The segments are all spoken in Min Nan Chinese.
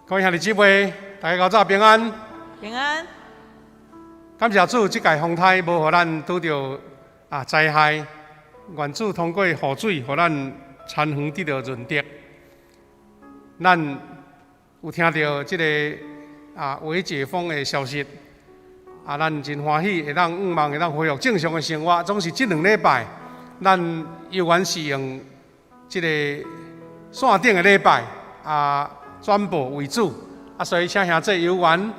各位兄弟姊妹，大家較早平安。平安。感謝主，這屆風颱無予咱拄著災害，願主通過雨水，予咱田園得著潤澤。咱有聽著這個微解封的消息，咱真歡喜會當向望會當恢復正常的生活。總是這兩禮拜，咱猶原是用這個線頂的禮拜轉播為主，所以請兄弟猶原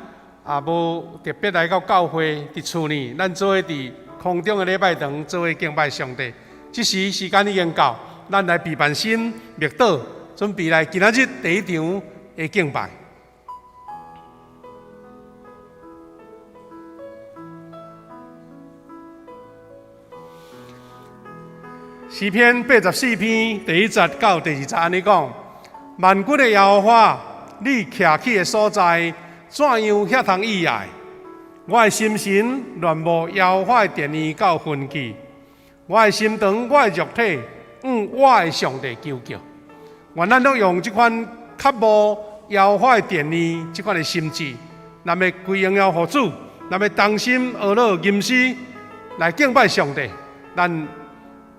無特別來到教會佇厝裡，咱做伙佇空中的禮拜堂做伙敬拜上帝。這時時間已經到，咱來備辦心默禱，準備來今仔日第一場的敬拜。詩篇84篇第一節到第二節按呢講：萬軍的耶和華，你徛起的所在，怎樣遐通意愛？我的心神戀慕耶和華的殿宇到魂記，我的心腸，我的肉體，向我的上帝求叫。願咱攏用這款渴慕耶和華的殿宇這款的心志，咱欲歸榮耀予主，咱欲同心學樂吟詩來敬拜上帝。咱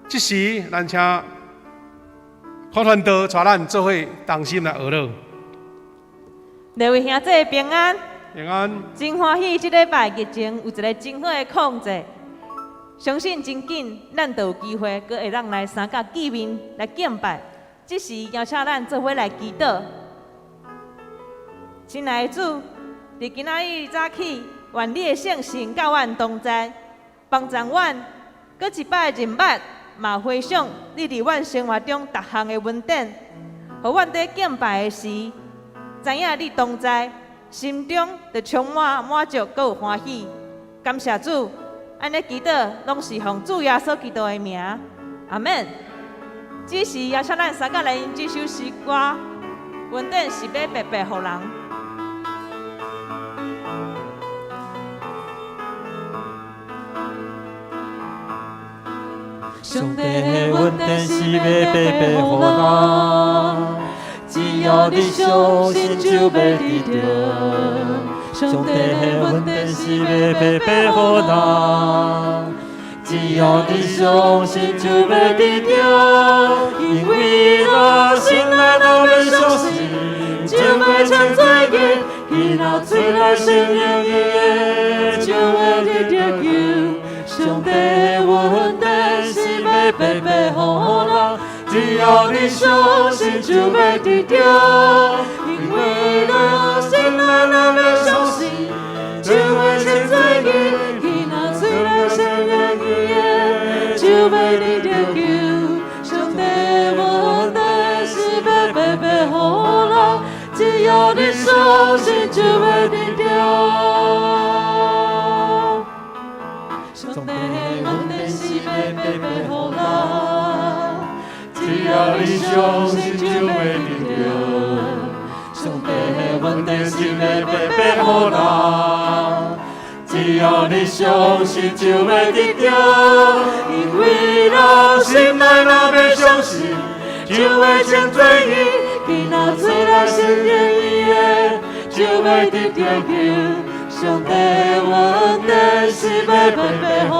這時，咱請柯傳道帶咱做伙同心來學樂。各位兄弟平安，平安。真歡喜，這禮拜疫情有一個真好的控制，相信真緊，咱就有機會閣會當來三甲見面來敬拜。這時邀請咱做伙來祈禱。親愛的主，佇今仔日早起，願你的聖神佮阮同在，幫助阮閣一擺認捌，嘛回想你佇阮生活中逐項的恩典，予阮佇敬拜的時，知影你同在，心中就充滿滿足，閣有歡喜。感謝主，按呢祈禱攏是奉主耶穌基督的名，阿們。這時邀請咱三個來用這首詩歌，恩典是欲白白予人。上帝的恩典是欲白白予人，只要你相信就欲得著。上帝的恩典是欲白白予人，只要你相信就欲得著。因為若心內若欲相信，就欲稱罪義，伊若喙內承認伊的，就會得著救。上帝的恩典是欲白白予人，只要你相信就欲得著。因為若心內若欲相信，就會稱罪義，伊若喙內承認伊的，就欲得著救。上帝的恩典是欲白白予人，只要你相信就欲得著。上帝的恩典是欲白白予人，只要你相信就欲得著。上帝的恩典是欲白白予人，只要你相信就欲得著。因為若心內若欲相信，就會稱罪義，伊若喙內承認伊的，就欲得著救。上帝的恩典是欲白白予人，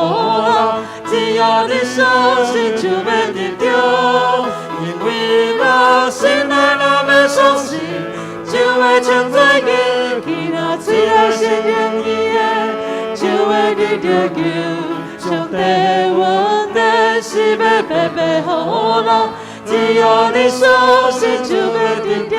只要你相信就欲得著。因為若心內若欲相信，就會稱罪義，伊若喙內承認伊的，就會得著救。上帝的恩典是是欲白白予人，只要你相信就欲得著。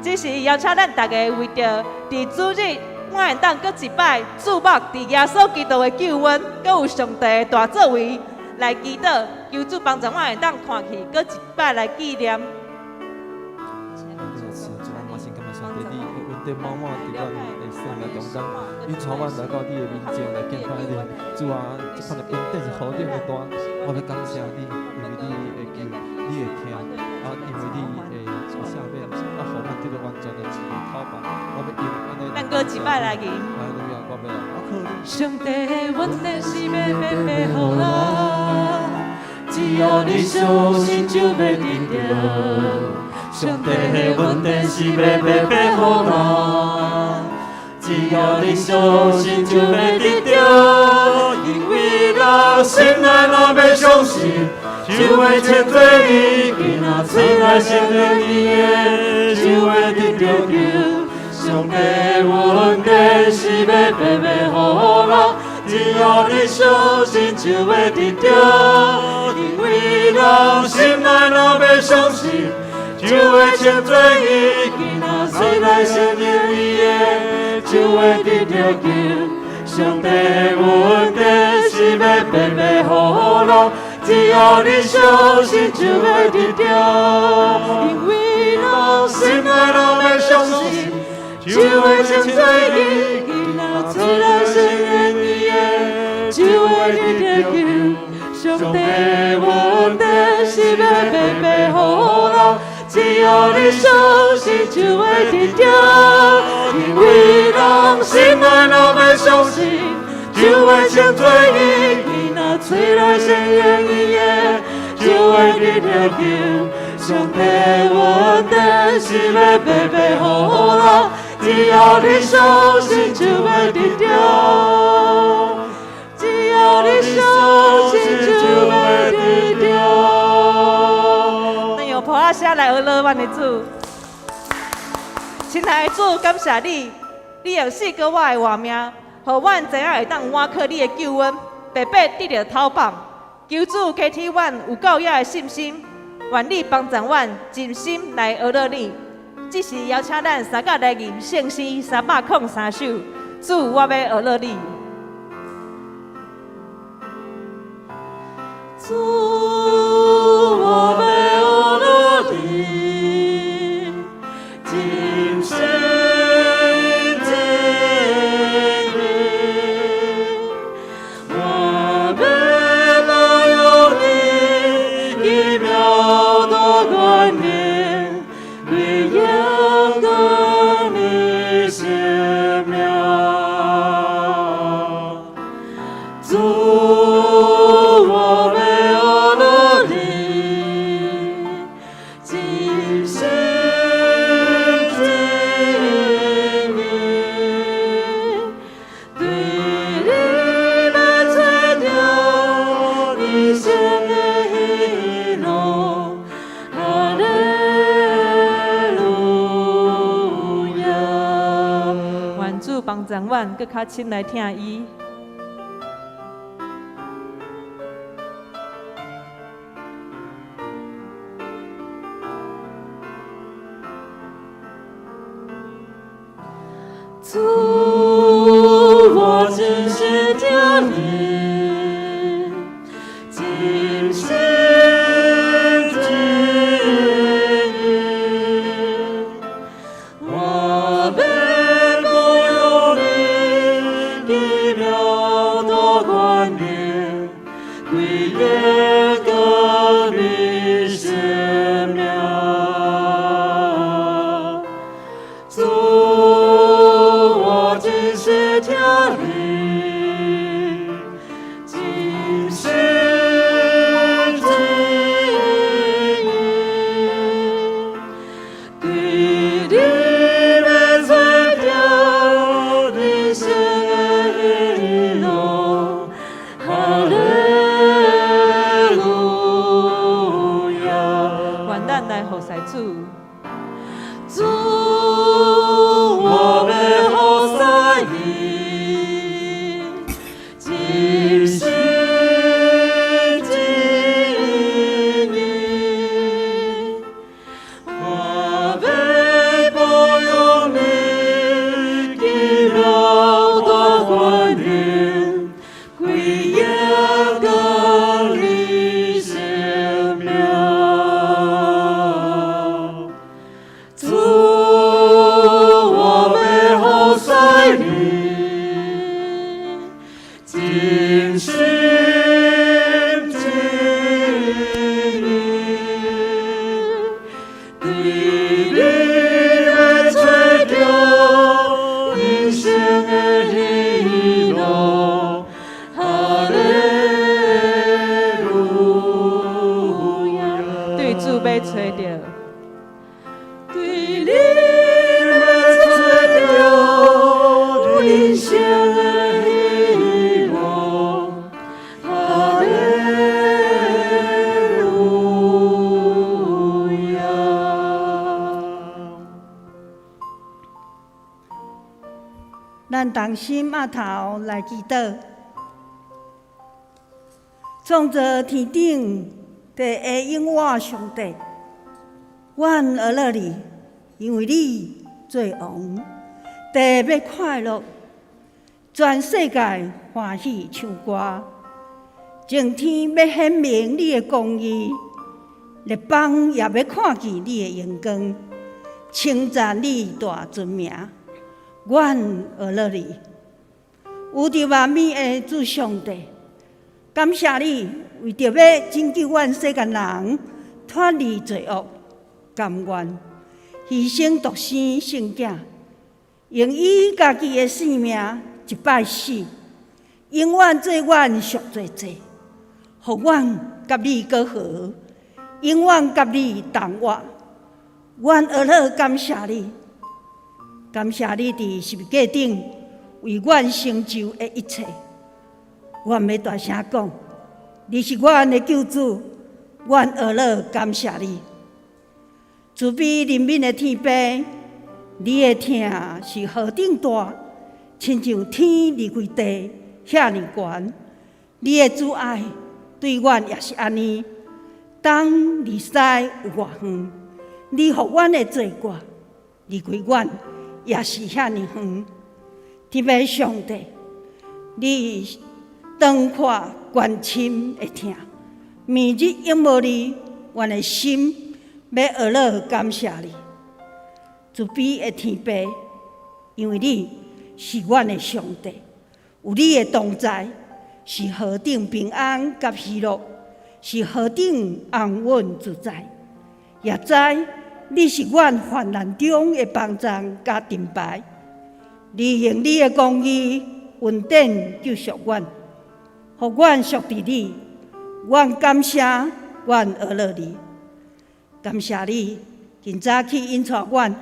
這是邀請咱逐家為著佇主日，我會當閣一擺注目佇耶穌基督的救恩，閣有上帝的大作為來祈禱，求主幫助我會當看去，閣一擺來紀念。是主啊，嘛是感謝上帝，你的恩典滿滿佇阮的生命中間，你帶阮來到你的面前來敬拜你。主啊，這款的恩典是何等的大，我欲感謝你，因為你會救，你會疼，啊，因為你會赦免，啊，予阮得著完全的自由透放。我欲用按呢。咱閣一擺來吟。哈利路亞，我欲來倚靠你。上帝的恩典是欲白白予人，只要你相信就欲得著。上帝的恩典是欲白白予人，只要你相信就欲得著。因為人心內若欲相信，就會稱做義；囡仔喙內承認伊的，就會得著救。上帝的恩典是欲白白予人，只要你相信就會得著。因為人心內若欲相信，就會稱做義；囡仔喙內承認伊的，就會得著救。上帝的恩典是欲白白予人，只要你相信就會得著。因為人心內若欲相信，就會稱做義；囡仔喙內承認伊的，就會得著救。上帝的恩典是欲白白予人，只要你相信就會得著。因為人心內若欲相信，就會稱做義；囡仔喙內承認伊的，就會得著救。上帝的恩典是欲白白予人，只要你相信就會得著。只要你相信就會得著。咱用噗仔聲來呵咾阮的主。親愛的主，感謝你，你用四個我的活命，予阮知影會當倚靠你的救恩，白白得著透放。求主加添阮有夠額的信心，願你幫助阮盡心來呵咾你。這時邀請咱三甲來吟聖詩303首，主，我欲呵咾你。主，我欲呵咾你，盡心盡意，我欲保有你奇妙大觀念，榮耀你聖名。主，我欲呵咾你，盡心盡意，對你欲揣著人生的喜樂，哈利路亞。願主幫助阮，閣較親來疼伊。主，我真心疼你，盡心盡意，我欲保有你奇妙大觀念，歸榮耀你聖名。主，我真心疼你，盡心盡意，對你欲揣著人生的喜樂，哈利欲揣著。對你欲揣著人生的希望，哈利路亞。咱同心徛頭來祈禱，創造天頂地的永活上帝，阮阿樂你，因為你做王，地欲快樂，全世界歡喜唱歌，眾天欲顯明你的公義，列邦也欲看見你的榮光，稱讚你大尊名。阮阿樂你，宇宙萬物的主上帝，感謝你為著欲拯救阮世間人脫離罪惡，甘願犧牲獨生聖子，用伊家己的性命一擺死，永遠做阮贖罪祭，予阮佮你閣和，永遠佮你同活。阮阿樂感謝你。感謝你佇十字架頂為阮成就的一切，阮欲大聲講，你是阮的救主，阮阿樂感謝你。慈悲憐憫的天父，你的疼是何等大，親像天離開地遐爾懸。你的慈愛對阮也是按呢，東離西有偌遠，你予阮的罪過離開阮。也是遐爾遠，天父上帝，你長闊關深的疼，暝日仰慕你，阮的心欲阿樂感謝你，慈悲的天父，因為你是阮的上帝，有你的同在，是何等平安佮喜樂，是何等安穩自在，也知你是阮患難中的幫贊佮盾牌，你用你的公義恩典救贖阮，予阮屬佇你，阮感謝，阮阿樂你，感謝你今早起引帶阮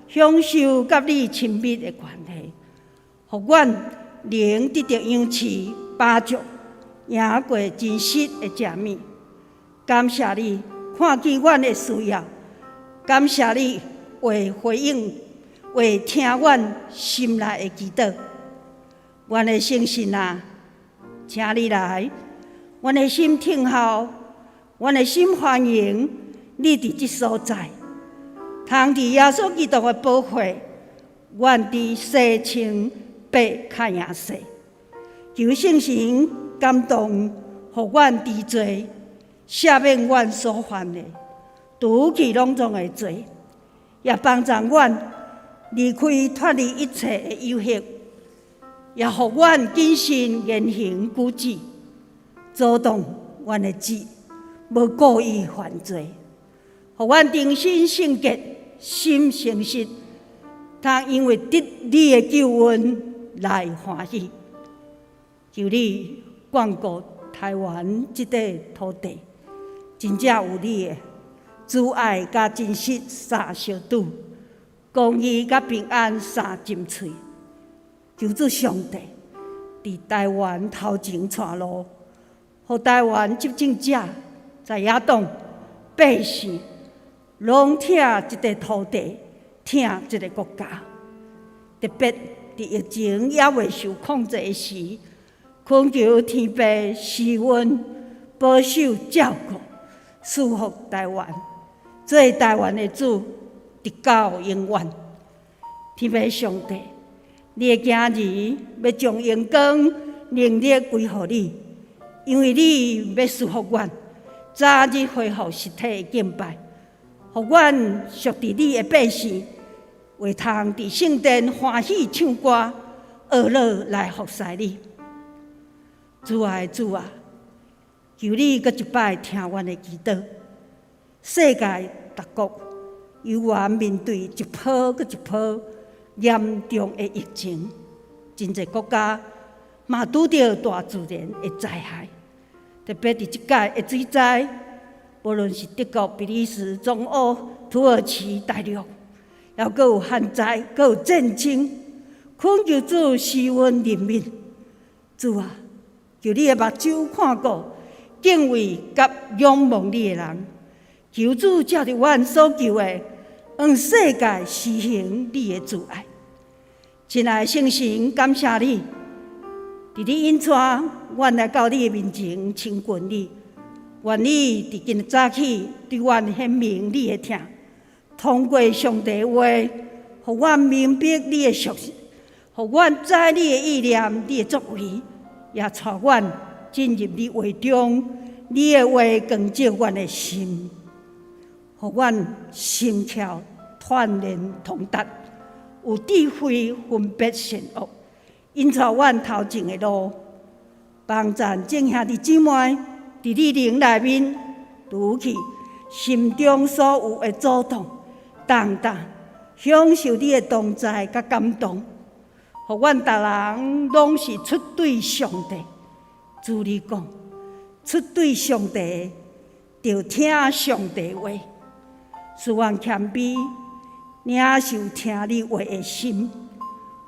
享受佮你親密的關係，予阮能得著養飼飽足，贏過真實的食物。感謝你看見阮的需要。感謝你會回應、會聽阮心內的祈禱。阮的聖神啊，請你來，阮的心聽候，阮的心歡迎你佇這所在。通佇耶穌基督的寶血，阮佇洗清白較贏雪。求聖神感動，予阮治罪，赦免阮所犯的，除去攏總的罪，也幫助阮離開脫離一切的誘惑，也予阮謹慎言行舉止，阻擋阮的舌，無故意犯罪，予阮重新聖潔，心誠實，通因為得你的救恩來歡喜。求你眷顧台灣這塊土地，真正有你的慈愛佮真實三相拄，公義佮平安三浸喙。求主上帝佇台灣頭前帶路，予台灣執政者、在野黨、百姓，攏疼這塊土地，疼這个國家。特別佇疫情猶未受控制的時，懇求天父施恩保守照顧，賜福台灣，做台灣的主，直到永遠。天父上帝，你的囝兒欲將榮光能力歸予你，因為你欲賜福阮，早日恢復實體的敬拜，予阮屬佇你的百姓，會通佇聖殿歡喜唱歌，阿樂來服侍你。主愛主啊，求你閣一擺聽阮的祈禱。世界各國猶原面對一波閣一波嚴重的疫情，真濟國家嘛拄著大自然的災害，特別佇這擺的水災，無論是德國、比利時、中歐、土耳其、大陸，猶閣有旱災，閣有戰爭，懇求主施恩憐憫。主啊，求你的目睭看顧敬畏佮仰望你的人，求主照著阮所求的，向世界施行你的慈愛。親愛的聖神，感謝你，佇你引帶阮來到你的面前親近你。願你佇今日早起對阮顯明你的疼，通過上帝話，予阮明白你的屬性，予阮知你的意念、你的作為，也帶阮進入你話中，你的話光照阮的心，予阮心竅煥然通達，有智慧分別善惡，引導阮頭前的路，幫贊眾兄弟姊妹。佇你靈內面除去心中所有的阻擋，重擔，享受你的同在佮感動，予阮逐人攏是出對上帝。主你講，出對上帝，著聽上帝話，使阮謙卑，領受聽你話的心，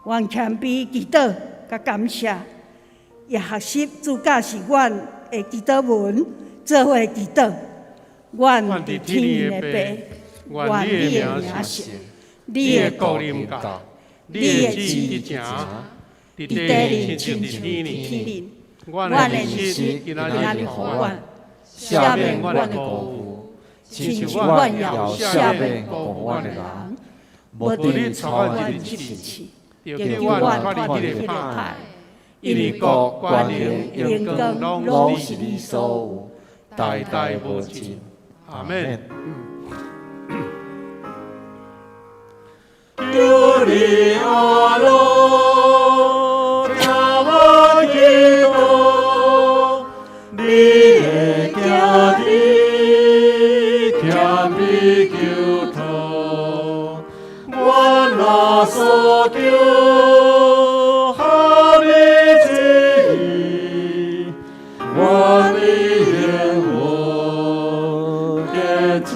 阮謙卑祈禱佮感謝，也學習主教示阮的祈禱文，做伙祈禱。願佇天的父，願你的名聖，你的國臨到，你的旨意行，佇地裡親像佇天裡。阮的糧食今仔日予阮，赦免阮的辜負，親像阮也赦免辜負阮的人。無得帶阮入試試，救阮脫離彼个歹。因為國、權能、榮光，攏是你所有，代代無盡。阿門。求你阿羅，聽我祈禱，你的行伫謙卑求討，阮若所求，合你旨意，願你應允，結出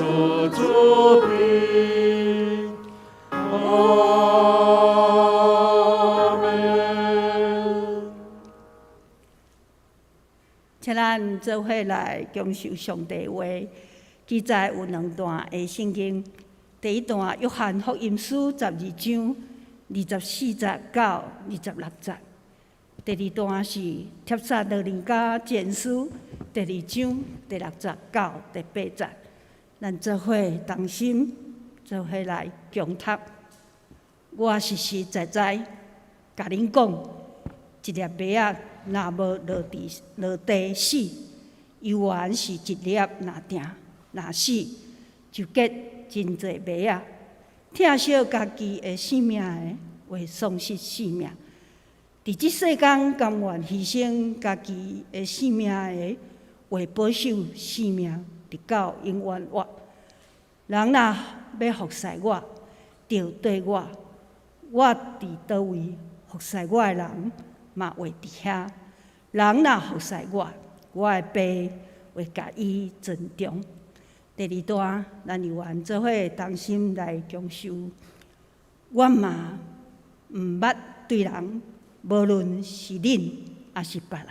慈悲。阿門。請咱做伙來享受上帝話。記載有兩段的聖經，第一段約翰福音書12章24節到26節，第二段是帖撒羅尼迦前書第二章第6節到第8節。咱做伙同心，做伙來共讀。我實實在在共恁講，一粒麥仔若無落佇落地死，猶原是一粒爾定；若死，就結真濟麥仔。疼惜家己的性命的，會喪失性命；佇這世間甘願犧牲家己的性命的，會保守性命，直到永遠活。人若欲服侍我，著綴我；我佇佗位服侍我的人，嘛會佇遐。人若服侍我，我的爸會共伊尊重。第二段，咱猶原做伙同心來共受。我嘛毋捌對人，無論是恁抑是別人，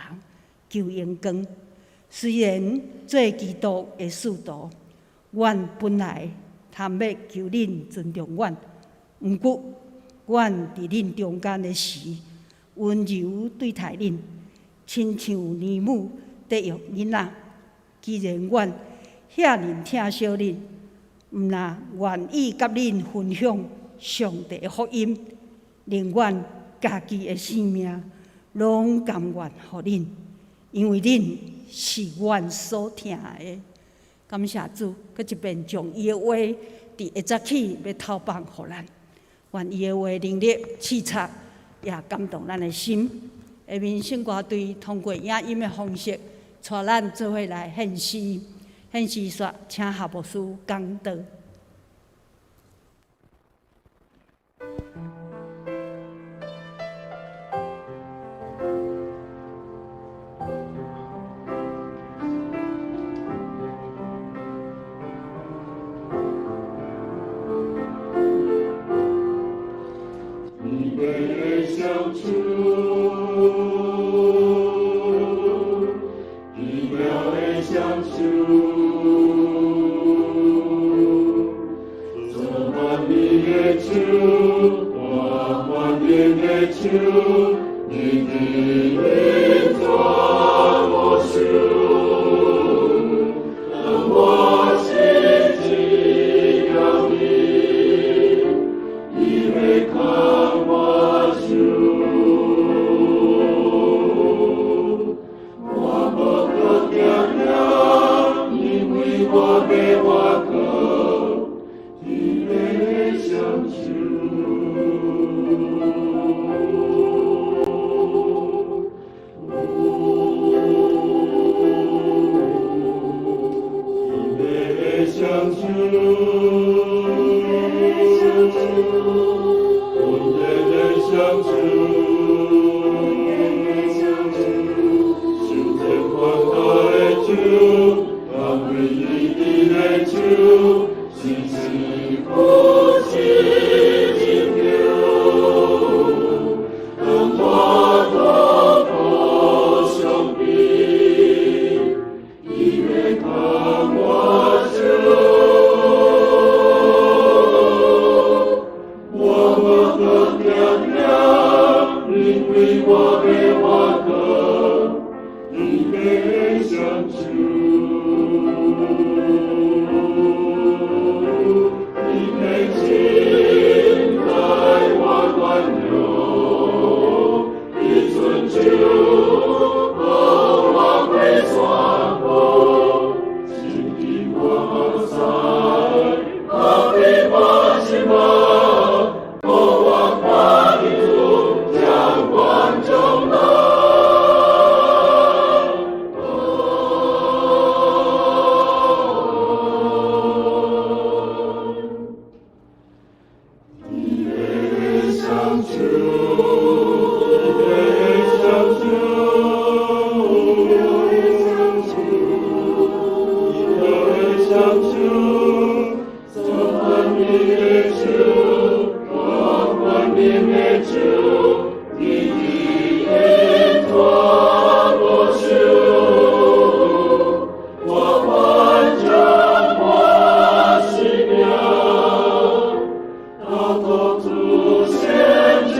求榮光。雖然做基督的使徒，阮本來貪欲求恁尊重阮，毋過阮佇恁中間的時，溫柔對待恁，親像乳母得育囡仔。既然阮遐爾疼惜恁，毋但願意佮恁分享上帝的福音，連阮家己的性命攏甘願予恁，因為恁是阮所疼的。感謝主，閣一遍將伊的話佇下早起欲透放予咱，願伊的話能力刺插，也感動咱的心。下面聖歌隊通過影音的方式，帶咱做伙來獻詩，獻詩煞請夏牧師講道。享受。做愿你的手，我愿你的手，日日运转无休。当我心只要你，你会看我手。我无阁惊惊，因为我欲活过你的双手。你的双手，阮的双手，受千万大的手，安慰你的手，时时扶持拯救。当我痛苦伤悲，伊会牵我手。我无阁惊惊，因为我欲活过你的双手。你的心在我软弱，你伸手予我过山坡，神奇我知，打开我心门，予我看见主掌管众人。你的双手，你的双手，你的双手，做万民的主，做万民的主，日日运转无休。我完成我使命，到托主献救，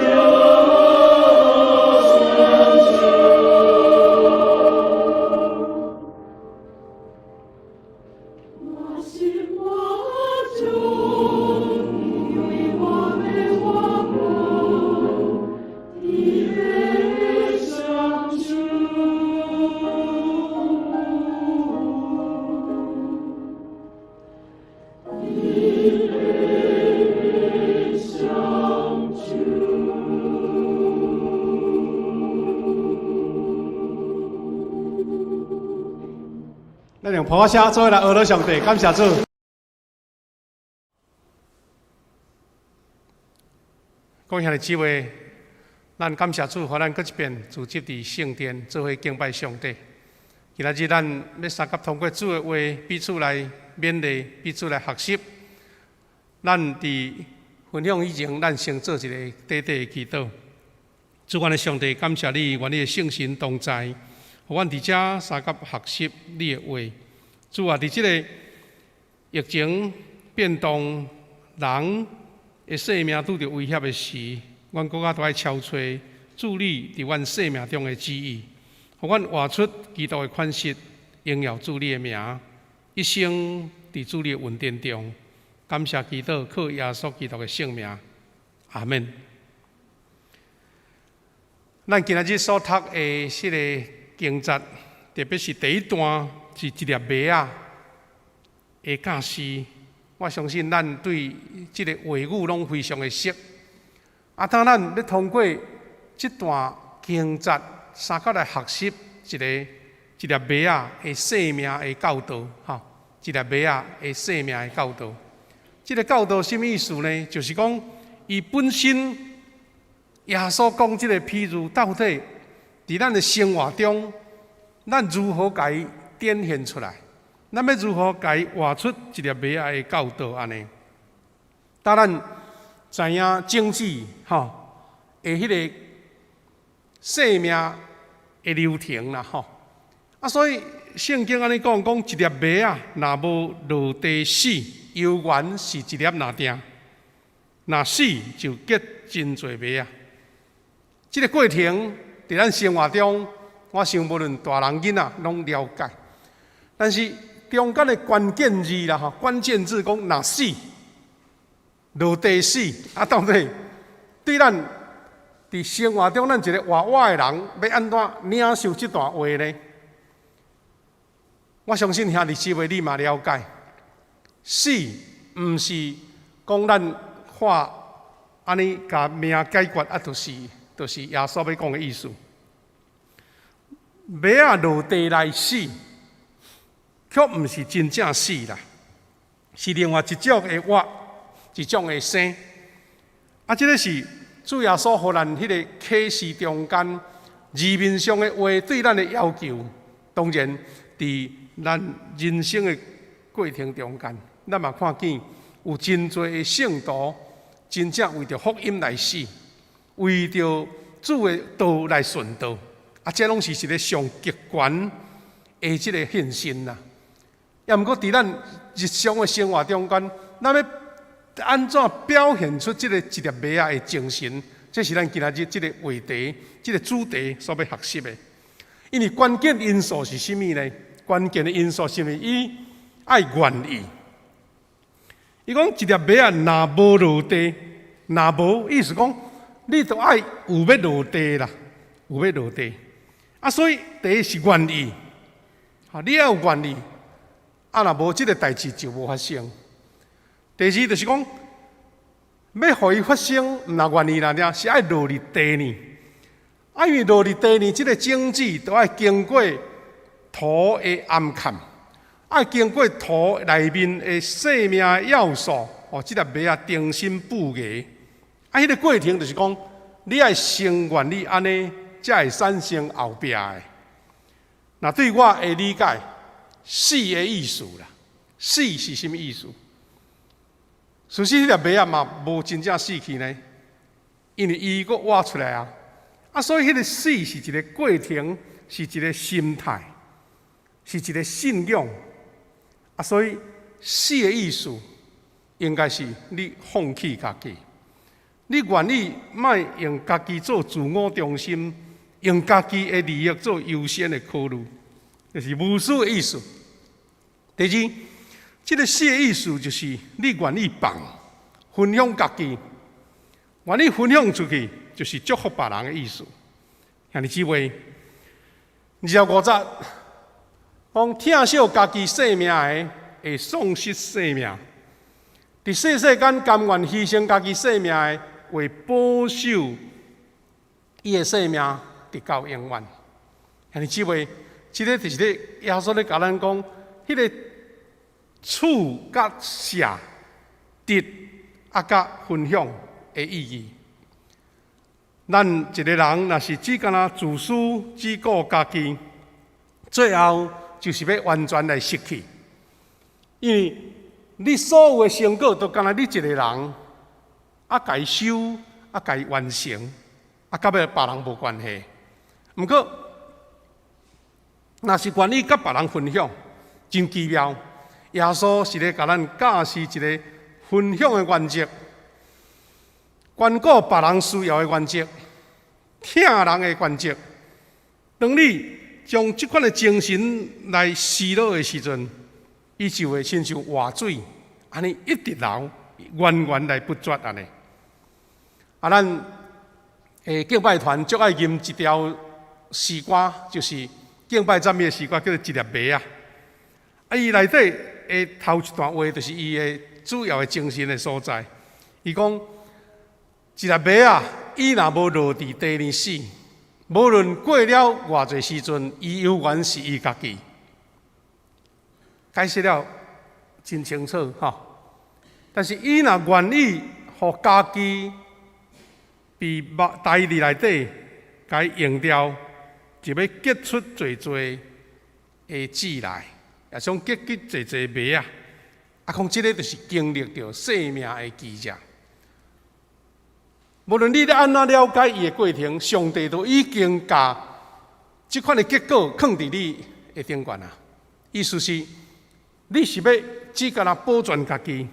献救。我心我主，因为我欲活过你的双手。你的双手。咱用噗仔声做伙来学乐上帝，感谢主。各位兄弟姊妹，咱感谢主，予咱阁一遍聚集伫圣殿，做伙敬拜上帝。今仔日咱欲相佮通过主的话，彼此来勉励，彼此来学习。咱伫分享以前，咱先做一个短短的祈祷。主，阮的上帝，感谢你，愿你的圣神同在，予阮伫遮相佮学习你的话。主啊，伫这个疫情变动，人的生命拄著威胁的时，阮阁较都爱敲揣主你伫阮生命中的旨意，予阮活出基督的款式，荣耀主你的名，一生伫主你的恩典中。感谢祈祷，靠耶稣基督的圣名，阿们。咱今仔日所读的这个经节，特别是第一段是一粒麦仔的教示，我相信咱对这个话语拢非常的熟。啊，当咱欲通过这段经节，相佮来学习一个一粒麦仔的生命的教导，吼，一粒麦仔的生命的教导。这个教导什么意思呢？就是讲，伊本身耶稣讲这个譬喻，到底伫咱的生活中，咱如何共伊展现出来？咱欲如何共伊活出一粒麦仔的教导？按呢？当咱知影种子吼的彼个生命的流程啦，吼啊，所以聖經按呢講，講一粒麥仔，若無落地死，猶原是一粒爾定；若死就結真濟麥仔。這個過程佇咱生活中，我想無論大人囡仔攏了解。但是中間的關鍵字啦，吼，關鍵字講若死，落地死，啊，到底對咱佇生活中，咱一個活活的人，欲按怎領受這段話呢？我相信兄弟姊妹你嘛了解，死毋是講咱看按呢共命解決，啊，就是耶穌欲講的意思。麥仔落地來死，卻毋是真正死啦，是另外一種的活，一種的生。啊，這个是主耶穌予咱彼个啟示中間字面上的話對咱的要求。當然，佇咱人生的過程中間，咱嘛看見有真濟的聖徒真正為著福音來死，為著主的道來殉道。啊，這攏是一个上極懸的這个獻身啦。也毋過佇咱日常的生活中間，咱欲按怎表現出這个一粒麥仔的精神？這是咱今仔日這个話題、這个主題所欲學習的。因為關鍵因素是啥物呢？關鍵的因素是毋是伊愛願意？伊講一粒麥仔若無落地，若無意思講，你著愛有欲落地啦，有欲落地。啊，所以第一是願意，哈，你愛有願意，啊，若無這个代誌就無發生。第二就是講，欲予伊發生，毋若願意啦，爾是愛落佇地呢。啊，因為落佇地呢，這个種子都愛經過土的頷崁，愛經過土內面的生命要素，哦，這粒麥仔重新布芽。啊，彼个過程就是講，你愛先願意按呢，才會產生後壁的。那對我的理解，死的意思啦，死是啥物意思？事實彼粒麥仔嘛無真正死去呢，因為伊閣活出來啊。啊，所以彼个死是一个過程，是一个心態，是一个信仰。啊，所以死的意思應該是你放棄家己，你願意莫用家己做自我中心，用家己的利益做優先的考慮，就是無私的意思。第二，這个死的意思就是你願意放，分享家己，願意分享出去，就是祝福別人的意思。兄弟姊妹，25節講疼惜家己性命的，會喪失性命；佇世世間甘願犧牲家己性命的，會保守伊的性命，直到永遠。兄弟姊妹，這个就是咧耶穌咧共咱講，彼个取佮捨、得啊佮分享的意義。咱一个人若是只干焦自私、只顧家己，最後就是欲完全來失去。因為你所有的成果都干焦你一個人，啊，共伊收，啊，共伊完成，啊，佮尾別人無關係。毋過，若是願意佮別人分享，真奇妙。耶穌是咧共咱教示一个分享的原則，關顧別人需要的原則，疼人的原則。當你將這款的精神來施落的時陣，伊就會親像活水，按呢一直流，源源來不絕按呢。啊，咱敬拜團足愛吟一條詩歌，就是敬拜讚美的詩歌，叫做《一粒麥仔》。啊，伊內底的頭一段話，就是伊的主要的精神的所在。伊講，一粒麥仔，伊若無落佇地裡死，無論過了偌濟時陣，伊猶原是伊家己。解釋了真清楚吼。但是伊若願意予家己被埋佇內底，共伊用掉，就欲結出濟濟的籽來，也想結結濟濟麥仔。啊，講這个就是經歷著生命的奇蹟。無論你咧按怎了解伊的過程，上帝都已經共這款的結果囥佇你的頂懸啊？意思是，你是欲只干焦保全家己，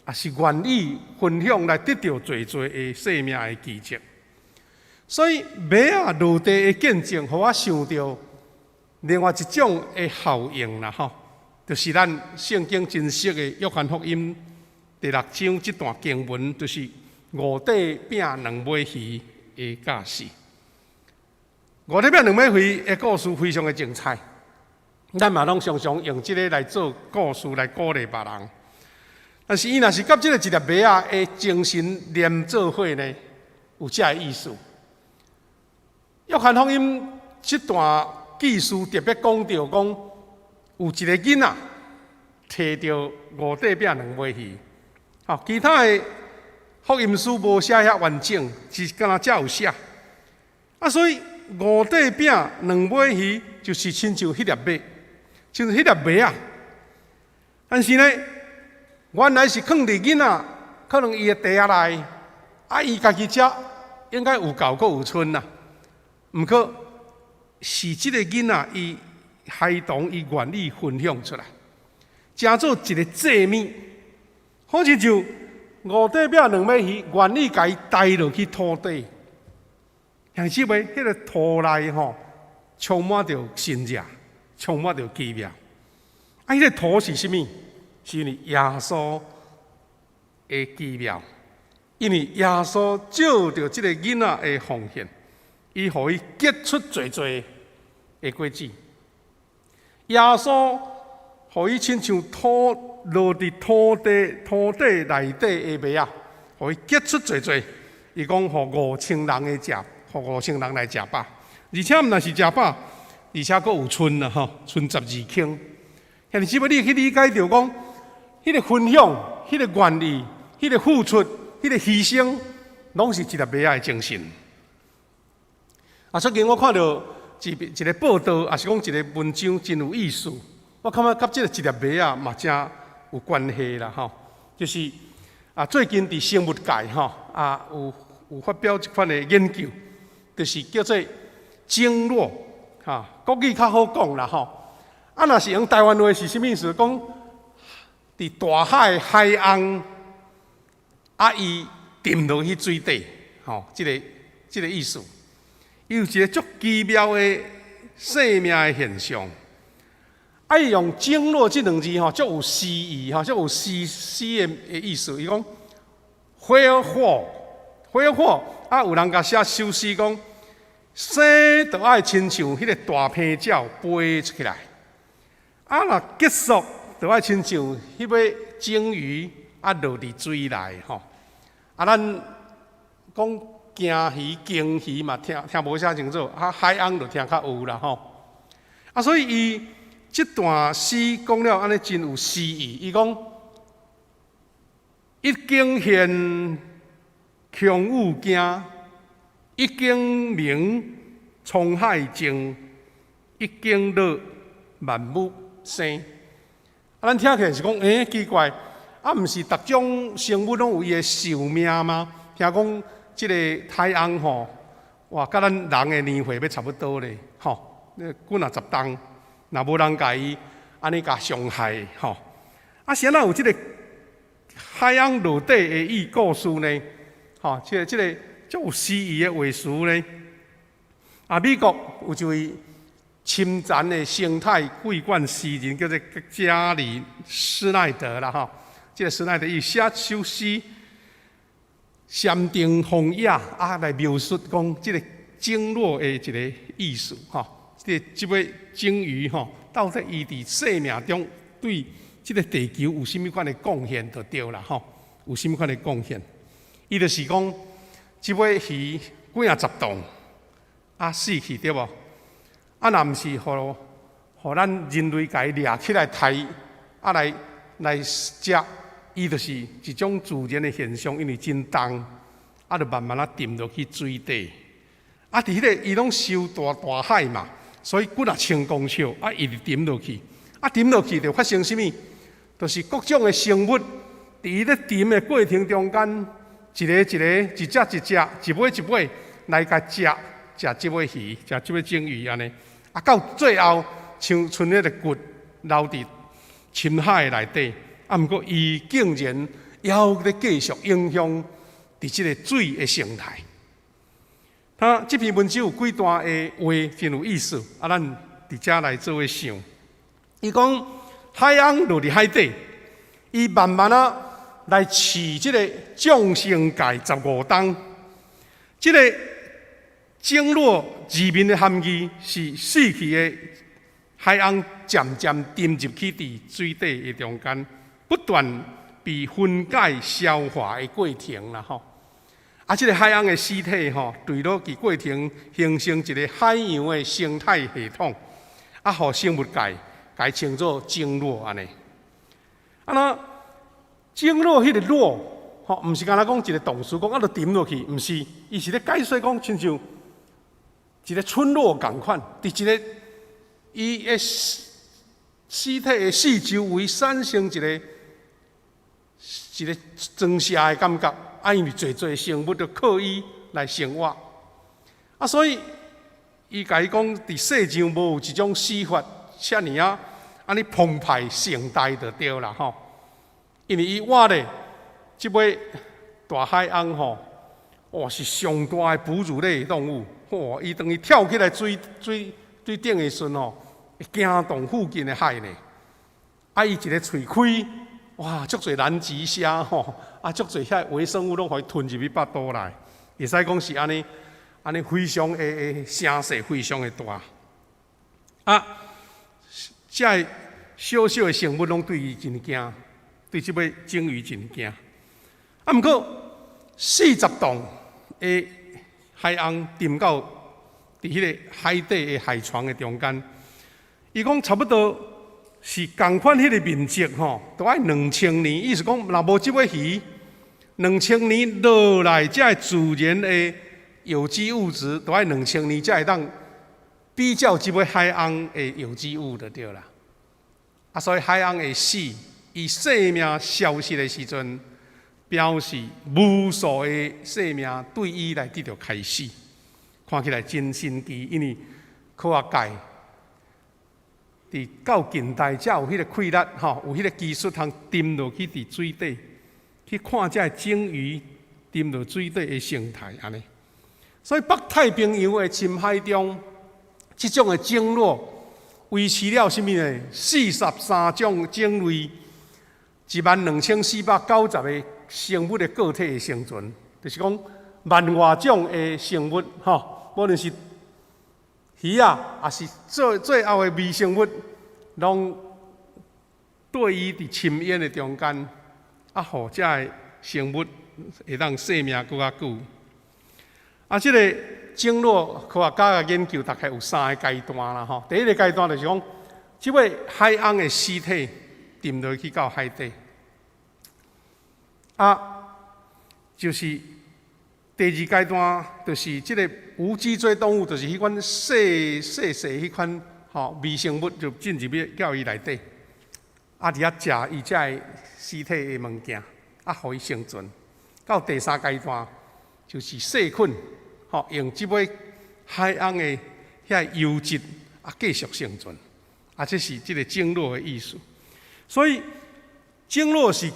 抑是願意分享來得著濟濟的生命的奇蹟？所以麥仔落地的見證，予我想著另外一種的效應啦，吼，就是咱聖經真熟的約翰福音第六章這段經文，就是五塊餅兩尾魚的教示。五塊餅兩尾魚的故事非常的精彩，咱嘛攏常常用這个來做故事來鼓勵別人。但是伊若是佮這個一粒麥仔的精神連做伙呢，有這个意思。約翰福音這段記事特別講著講，有一个囡仔提著五塊餅兩尾魚，吼，其他的福音書無寫遐完整，只敢若才有寫。啊，所以五塊餅兩尾魚就是親像彼粒麥，親像彼粒麥仔。但是呢，原來是囥佇囡仔，可能伊的袋仔內，啊，伊家己食應該有夠，閣有賰啦。毋過是這个囡仔，伊孩童伊願意分享出來，成做一个祭物，好親像五塊餅兩尾魚，願意共伊帶落去土底，兄弟姊妹，彼个土內吼，充滿著神蹟，充滿著奇妙。啊，彼个土是啥物？是因為耶穌的奇妙，因為耶穌借著這个囡仔的奉獻，伊予伊結出濟濟的果子。耶穌予伊親像土落佇土地土地內底的麥仔，予伊結出濟濟。伊講予5000人的食，予5000人來食飽，而且毋但是食飽，而且閣有賰啦吼，賰12筐。兄弟姊妹，你去理解著講，彼个分享、彼个願意、彼个付出、彼个犧牲，攏是一粒麥仔的精神。啊，最近我看著一一个報道，抑是講一个文章，真有意思。我感覺佮這个一粒麥仔嘛誠有關係啦，吼。就是啊，最近佇生物界吼啊，有有發表這款的研究，就是叫做鯨落，哈，國語較好講啦，吼。啊，若是用台灣話是啥物意思？講佇大海海翁，啊，伊沉落去水底，吼，這个這个意思。伊有一个足奇妙的生命的現象。啊，伊用鯨落這兩字吼，足有詩意吼，足有詩詩的的意思。伊講 whale fall，whale fall，啊，有人共寫首詩講，生就愛親像彼个大鵬鳥飛出去來，啊，若結束就愛親像彼尾鯨魚啊落佇水內吼。啊，咱講鯨魚、鯨魚嘛，聽聽無啥清楚，啊，海翁就聽較有啦吼。啊，所以伊這段詩講了按呢真有詩意。伊講一景現穹宇驚，一景明滄海靜，一景落萬物生。啊，咱聽起來是講，欸，奇怪，啊，毋是逐種生物攏有伊的壽命嗎？聽講這个海翁吼，哇，佮咱人的年歲欲差不多咧，吼，幾若十冬，若無人共伊按呢共傷害，吼。啊，是按怎有這个海翁落底的意故事呢？吼，這个這个足有詩意的話詞呢？啊，美國有一位深層的生態桂冠詩人，叫做加里施奈德啦，吼。這个施奈德伊寫首詩《山頂荒野》啊，來描述講這个鯨落的一个意思，吼。這个這尾鯨魚吼，到底伊佇生命中對這个地球有啥物款的貢獻就對啦，吼。有啥物款的貢獻？伊就是講，這尾魚幾若十噸，啊死去對無？啊，若毋是予予咱人類共伊掠起來刣，啊來來食，伊就是一種自然的現象，因為真重，啊，就慢慢仔沉落去水底。啊，佇彼个伊攏收大大海嘛，所以幾若千公尺，啊，一直沉落去，啊，沉落去就發生啥物？就是各種的生物佇伊咧沉的過程中間，一个一个，一隻一隻，一尾一尾來共食，食這尾魚，食這尾鯨魚按呢。啊，到最後，像賰彼个骨留佇深海內底，啊，毋過伊竟然猶咧繼續影響佇這个水的生態。他這篇文章有幾段的話真有意思，啊，咱佇遮來做伙想。伊講海翁落佇海底，伊慢慢仔來飼這个眾生界15冬。這个鯨落字面的含義是死去的海翁漸漸沉入去佇水底的中間，不斷被分解消化的過程啦吼。啊，這个海翁的屍體吼，墜落去過程形成一个海洋的生態系統，啊，予生物界共伊稱做鯨落按呢。啊，那鯨落彼个落，吼，毋是干焦講一个動詞，講啊，就沉落去，毋是，伊是咧解說講，親像一个村落仝款，佇一个伊的屍體的四周圍產生一个一个莊舍的感覺，啊，因為濟濟生物都靠伊來生活，啊，所以伊共伊講，佇世上無有一種死法，遮爾仔按呢澎湃盛大就對啦吼。因為伊活咧，這尾大海翁吼，哇，是上大的哺乳類動物，哇！伊當伊跳起來水水水頂的時陣吼，會驚動附近的海呢。啊，伊一个喙開，哇，足濟南極蝦吼，啊，足濟遐微生物攏予伊吞入去腹肚內，會使講是按呢按呢非常的的聲勢非常的大。啊，這个小小的生物攏對伊真驚，對這尾鯨魚真驚。啊，毋過40棟的海翁沉到佇彼个海底的海床的中間，伊講差不多是仝款彼个面積吼，都愛2000年。意思講，若無這尾魚，兩千年落來，這个自然的有機物質，都愛兩千年才會當比較這尾海翁的有機物就對啦。啊，所以海翁的死，伊生命消失的時陣，表示無數的生命對伊來得著開始，看起來真神奇，因為科學界佇到近代才有彼个氣力吼，有彼个技術通沉落去佇水底，去看這个鯨魚沉落水底的生態按呢。所以北太平洋的深海中，這種的鯨落維持了啥物呢？43種種類，12,490個生物的個體的生存，就是講萬外種的生物，吼，無論是魚仔，抑是最最後的微生物，攏對伊佇深淵的中間，啊，予這个生物會當生命閣較久。啊，這个鯨落科學家的研究大概有三个階段啦，吼。第一个階段就是講，這尾海翁的屍體沉落去到海底，啊，就是第二階段，就是這个無脊椎動物，就是彼款細細細彼款吼微生物，就進入去到伊內底，啊，佇遐食伊這个屍體的物件，啊，予伊生存。到第三階段，就是細菌，吼，用這尾海翁的遐油脂啊，繼續生存。啊，這是這个鯨落的意思。所以，鯨落是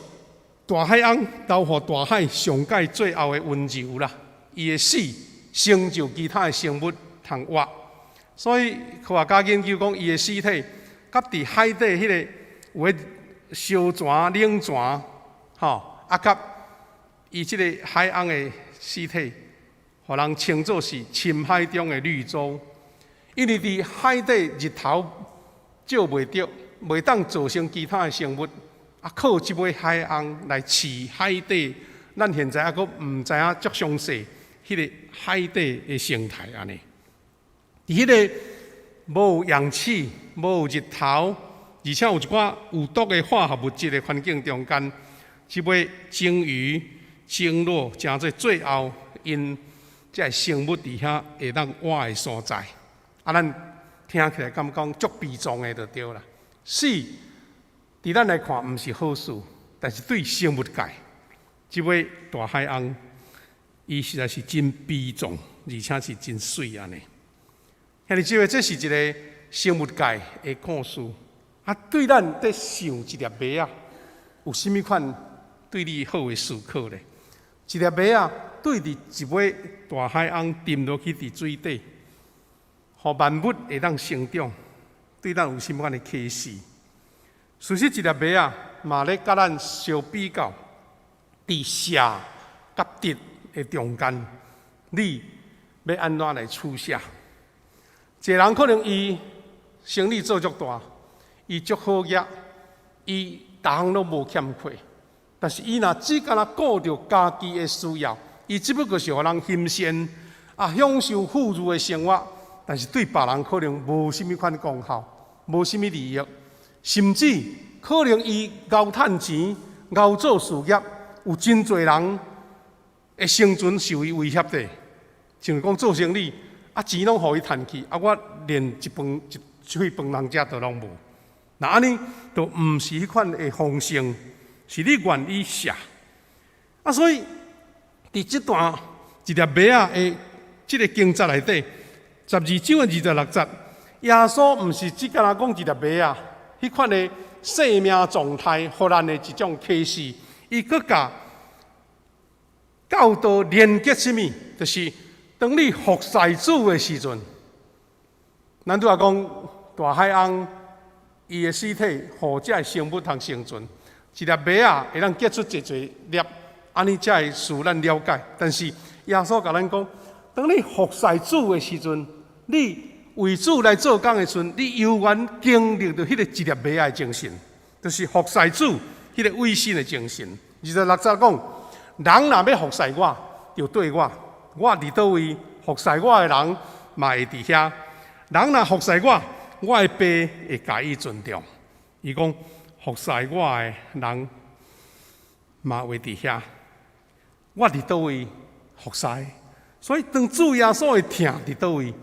大海翁留予大海上蓋最後的溫柔啦。伊的死成就其他的生物通活。所以科學家研究講，伊的屍體佮佇海底彼个有的燒泉、冷泉，吼，啊，佮伊這个海翁的屍體，予人稱作是深海中的綠洲。因為佇海底日頭照袂著，袂當造成其他的生物，啊，靠這尾海翁來飼海底。咱現在猶閣毋知影足詳細，彼个海底的生態按呢。佇彼个無氧氣、無日頭，而且有一寡有毒的化學物質的環境中間，這尾鯨魚、鯨落成做最後𪜶這个生物佇遐會當活的所在。啊，咱聽起來感覺講足悲壯的就對啦。死，佇咱來看毋是好事，但是對生物界，這尾大海翁，伊實在是真悲壯，而且是真媠按呢。兄弟姊妹，這是一个生物界的故事，啊，對咱佇想一粒麥仔，有啥物款對你好的思考咧？一粒麥仔對佇一尾大海翁沉落去佇水底，予萬物會當成長，對咱有啥物款的啟示？事實一粒麥仔嘛咧佮咱相比較，佇捨佮得的中間，你欲按怎來取捨？一個人可能伊生意做足大，伊足好額，伊逐項攏無欠缺，但是伊若只干焦顧著家己的需要，伊只不過是予人欣羨啊，享受富裕的生活，但是對別人可能無啥物款功效，無啥物利益，甚至可能伊𠢕趁錢、𠢕做事業，有真濟人的生存受伊威脅的，像講做生意，啊錢攏予伊趁去，啊我連一飯一喙飯通食都攏無。若按呢，就毋是彼款的豐盛，是你願意捨。啊，所以佇這段一粒麥仔的這个經節內底，12章的26節，耶穌毋是只干焦講一粒麥仔，彼款的生命狀態，予咱的一種啟示，伊閣共教導連結啥物？就是當你服侍主的時陣，咱拄仔講大海翁伊的屍體，予這个生物通生存，一粒麥仔會當結出濟濟粒，按呢才會使咱了解。但是耶穌共咱講，當你服侍主的時陣，你為主來做工的時陣，你猶原經歷著彼个一粒麥仔的精神，就是服侍主彼个委身的精神。26節講，人若欲服侍我，就綴我；我佇佗位服侍我的人，嘛會佇遐。人若服侍我，我的爸會共伊尊重。伊講服侍我的人，嘛會佇遐。我佇佗位服侍，所以當主耶穌的疼佇佗位，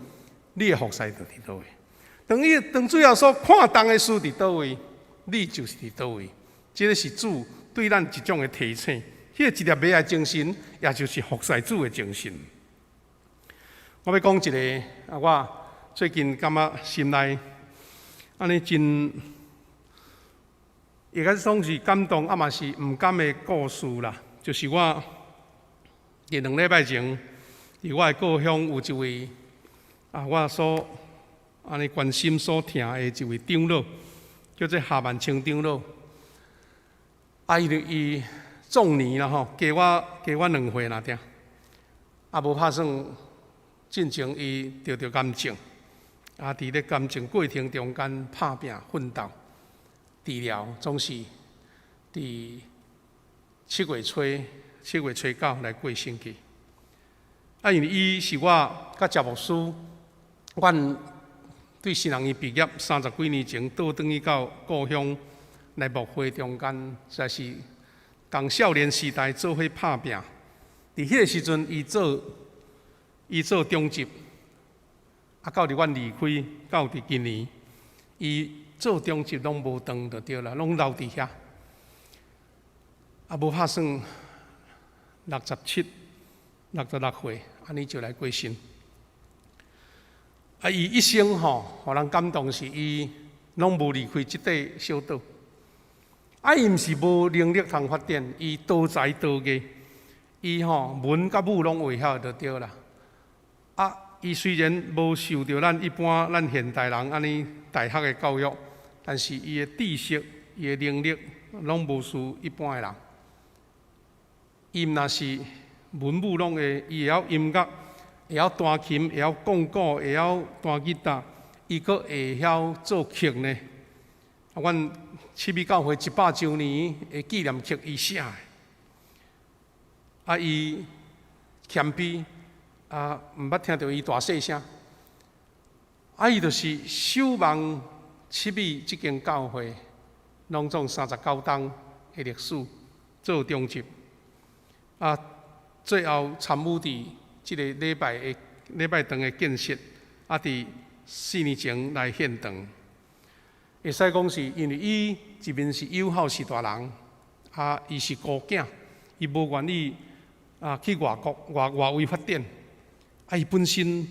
你的服侍就佇佗位。當主耶穌看重的事佇佗位，你就是佇佗位。這个是主對咱一種的提醒。彼个一粒麥仔精神，也就是服侍主的精神。我欲講一个啊，我最近感覺心內按呢真，會使講是感動，啊嘛是毋甘的故事啦。就是我佇2禮拜前，佇我的故鄉有一位啊，我所按呢關心所疼的一位長老，叫做夏萬清長老。啊，伊就伊壯年啦吼，加我2歲爾爾，啊無拍算，進前伊得著癌症，啊，佇咧癌症過程中間拍拚奮鬥，治療總是佇7月初九來過身去。啊，因為伊是我佮謝牧師，阮對神學院畢業30幾年前倒轉去到故鄉來牧會中間，實在是仝少年時代做伙拍拚。佇彼个時陣，伊做長執，啊，到佇阮離開，到佇今年，伊做長執攏無斷就對啦，攏留佇遐。啊，無拍算67、66歲，按呢就來過身。啊，伊一生吼，予人感動是伊攏無離開這塊小島。啊，伊毋是無能力通發展，伊多才多藝，伊吼文佮武攏會曉就對啦。啊，伊雖然無受著咱一般咱現代人按呢大學的教育，但是伊的知識、伊的能力，攏無輸一般的人。伊毋若是文武攏會，伊會曉音樂，會曉彈琴，會曉講古，會曉彈吉他，伊閣會曉作曲呢。啊，阮七美教會100週年的紀念曲，伊寫的。啊，伊謙卑，啊，毋捌聽著伊大細聲。啊，伊就是守望七美這間教會，攏總39冬的歷史做長執。啊，最後參與佇這个禮拜的禮拜堂的建設，啊，佇4年前來獻堂。會使講是因為伊一面是友好是大人，啊，伊是孤囝，伊無願意啊去外國外外圍發展，啊，伊本身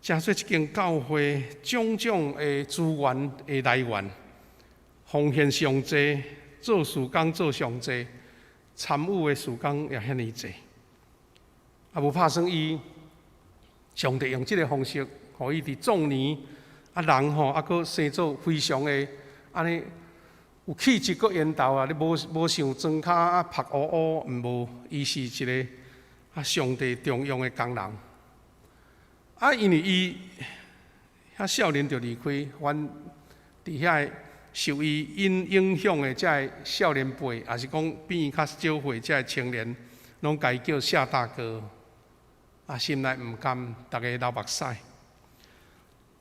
成做這間教會種種的資源的來源，奉獻上濟，做事工做上濟，參與的事工也遐爾濟。啊，無拍算伊，上帝用這个方式，予伊佇壯年，啊人吼，啊閣生做非常的按呢有氣質，閣緣投啊！你無像莊跤啊曝烏烏，毋無，伊是一个啊上帝重用的工人。啊，因為伊遐少年就離開，阮佇遐受伊影響的這个少年輩，抑是講比伊較少歲這个青年，攏共伊叫謝大哥。啊，心內毋甘，逐家流目屎。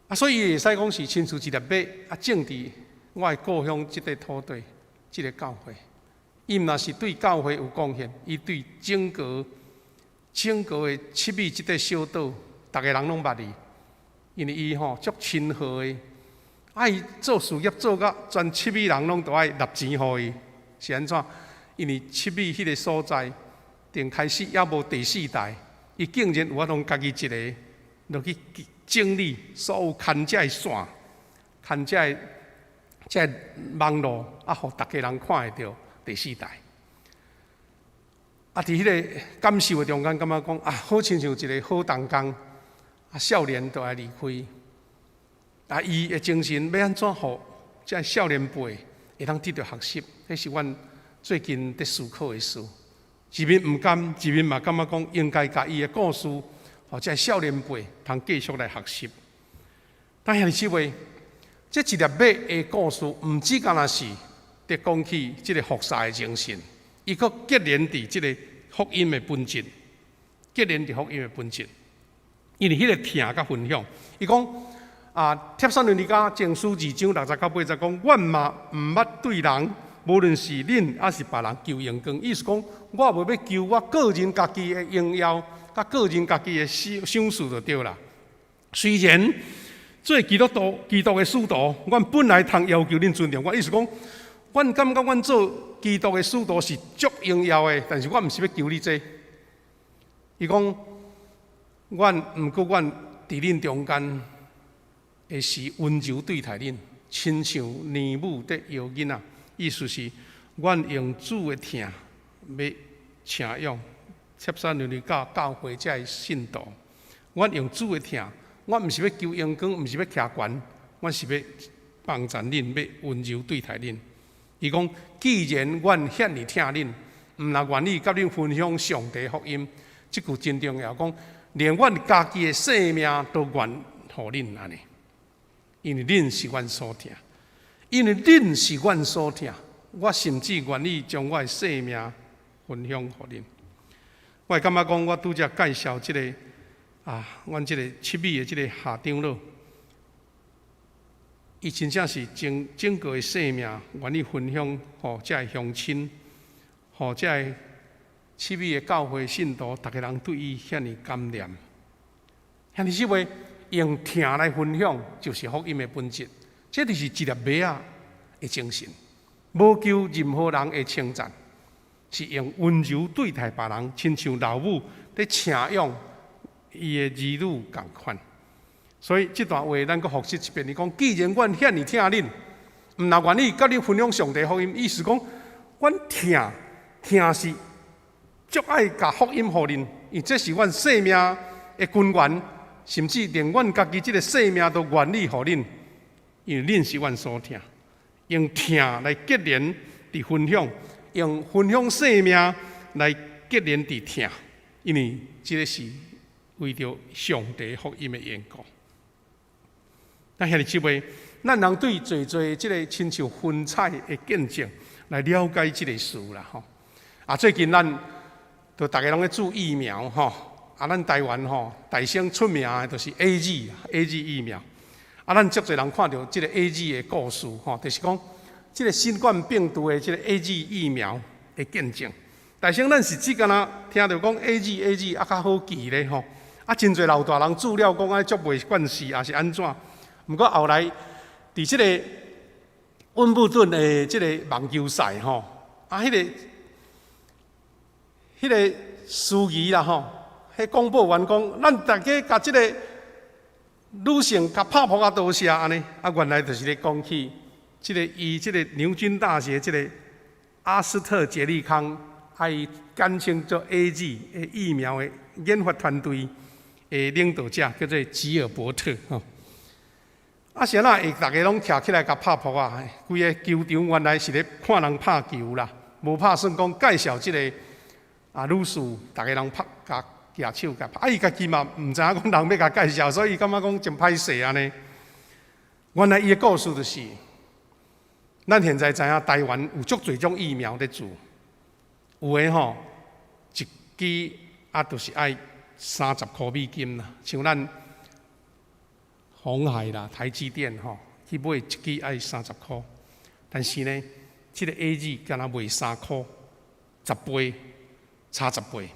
啊，所以伊會使講是親像一粒麥，啊，種佇我的故鄉這塊土地，這个教會。伊毋若是對教會有貢獻，伊對整個的七美這塊小島，逐个人攏捌伊，因為伊吼足親和的，啊，伊做事業做甲全七美人攏都愛納錢予伊，是按怎？因為七美彼个所在，定開始猶無第四代。伊竟然有法度家己一个落去整理所有牽這个線、牽這个網路，啊，予逐家人看會著第四代。啊，佇彼个感受的中間，感覺講啊，好親像一个好同工，啊，少年就愛離開，啊，伊的精神欲按怎予這个少年輩會當得著學習，彼是阮最近佇思考的事。一面毋甘，一面嘛感覺講應該共伊的故事，予這个少年輩通繼續來學習。但兄弟姊妹，這一粒麥的故事，毋只干焦是佇講起這个服侍的精神，伊閣結連佇這个福音的本質，結連佇福音的本質。因為彼个疼佮分享，伊講啊，帖撒羅尼迦前書二章六節到八節講，阮嘛毋捌對人，無論是恁抑是別人求榮光，意思講，我無欲求我個人家己的榮耀，佮個人家己的賞賜就對啦。雖然做基督徒、基督的使徒，阮本來通要求恁尊重我，意思講，阮感覺阮做基督的使徒是足榮耀的，但是我毋是欲求你這個。伊講，阮毋過阮佇恁中間，會是溫柔對待恁，親像奶母咧搖囡仔。意思是，阮用主的疼欲請養帖撒羅尼迦教會這个信徒。阮用主的疼，我毋是欲求榮光，毋是欲徛懸，阮是欲幫贊恁，欲溫柔對待恁。伊講，既然阮遐爾疼恁，毋若願意佮恁分享上帝福音，這句真重要。講連阮家己的性命都願予恁按呢，因為恁是阮所疼。因為恁是阮所疼，我甚至願意將我的性命分享予恁。我會感覺講，我拄才介紹這个啊，阮這个七美的這个夏長老，伊真正是將整個的性命願意分享予這个鄉親，予這个七美的教會信徒，逐家人對伊遐爾感念。兄弟姊妹，用疼來分享，就是福音的本質。這就是一粒麥仔的精神，無求任何人的稱讚，是用溫柔對待別人，親像老母佇請養伊的兒女仝款。所以這段話，咱閣複習一遍。伊講：既然阮遐爾疼恁，毋若願意佮恁分享上帝福音，意思講，阮疼疼是足愛共福音予恁，因為這是阮生命的根源，甚至連阮家己這个生命都願意予恁。因為恁是阮所疼，用疼來結連佇分享，用分享生命來結連佇疼，因為這个是為著上帝福音的緣故。咱兄弟姊妹，咱人對濟濟這个親像雲彩的見證來了解這个事啦吼。啊，最近咱都逐家攏咧注疫苗吼，啊，咱台灣吼大省出名的就是 AZ 疫苗。啊，咱足濟人看著這个 AZ 的故事吼，就是講這个新冠病毒的這个 AZ 疫苗的見證。大省咱是只干焦聽著講 AZ 啊較好記咧吼，啊真濟老大人注了講啊足袂慣勢，抑是按怎？毋過後來佇這个溫布頓的這个網球賽吼，啊，彼个司儀啦吼，彼廣播員講，咱逐家共這个女性共拍噗仔多謝按呢，啊，原來就是咧講起這个伊這个牛津大學這个阿斯特捷利康，啊，伊簡稱做 AZ 的疫苗的研發團隊的領導者，叫做吉爾伯特吼。啊，啥人會逐家攏徛起來共拍噗仔？規个球場原來是咧看人拍球啦，無拍算講介紹這个啊女士，逐家人拍共舉手共拍。啊，伊家己嘛毋知影講人欲共介紹，所以伊感覺講真歹勢按呢。原來伊的故事就是，咱現在知影台灣有足濟種疫苗咧做，有的吼一支啊，就是愛30箍美金啦，像咱鴻海啦、台積電吼，去買一支愛三十箍，但是呢，這个 AZ 敢若賣3箍，十倍差十倍。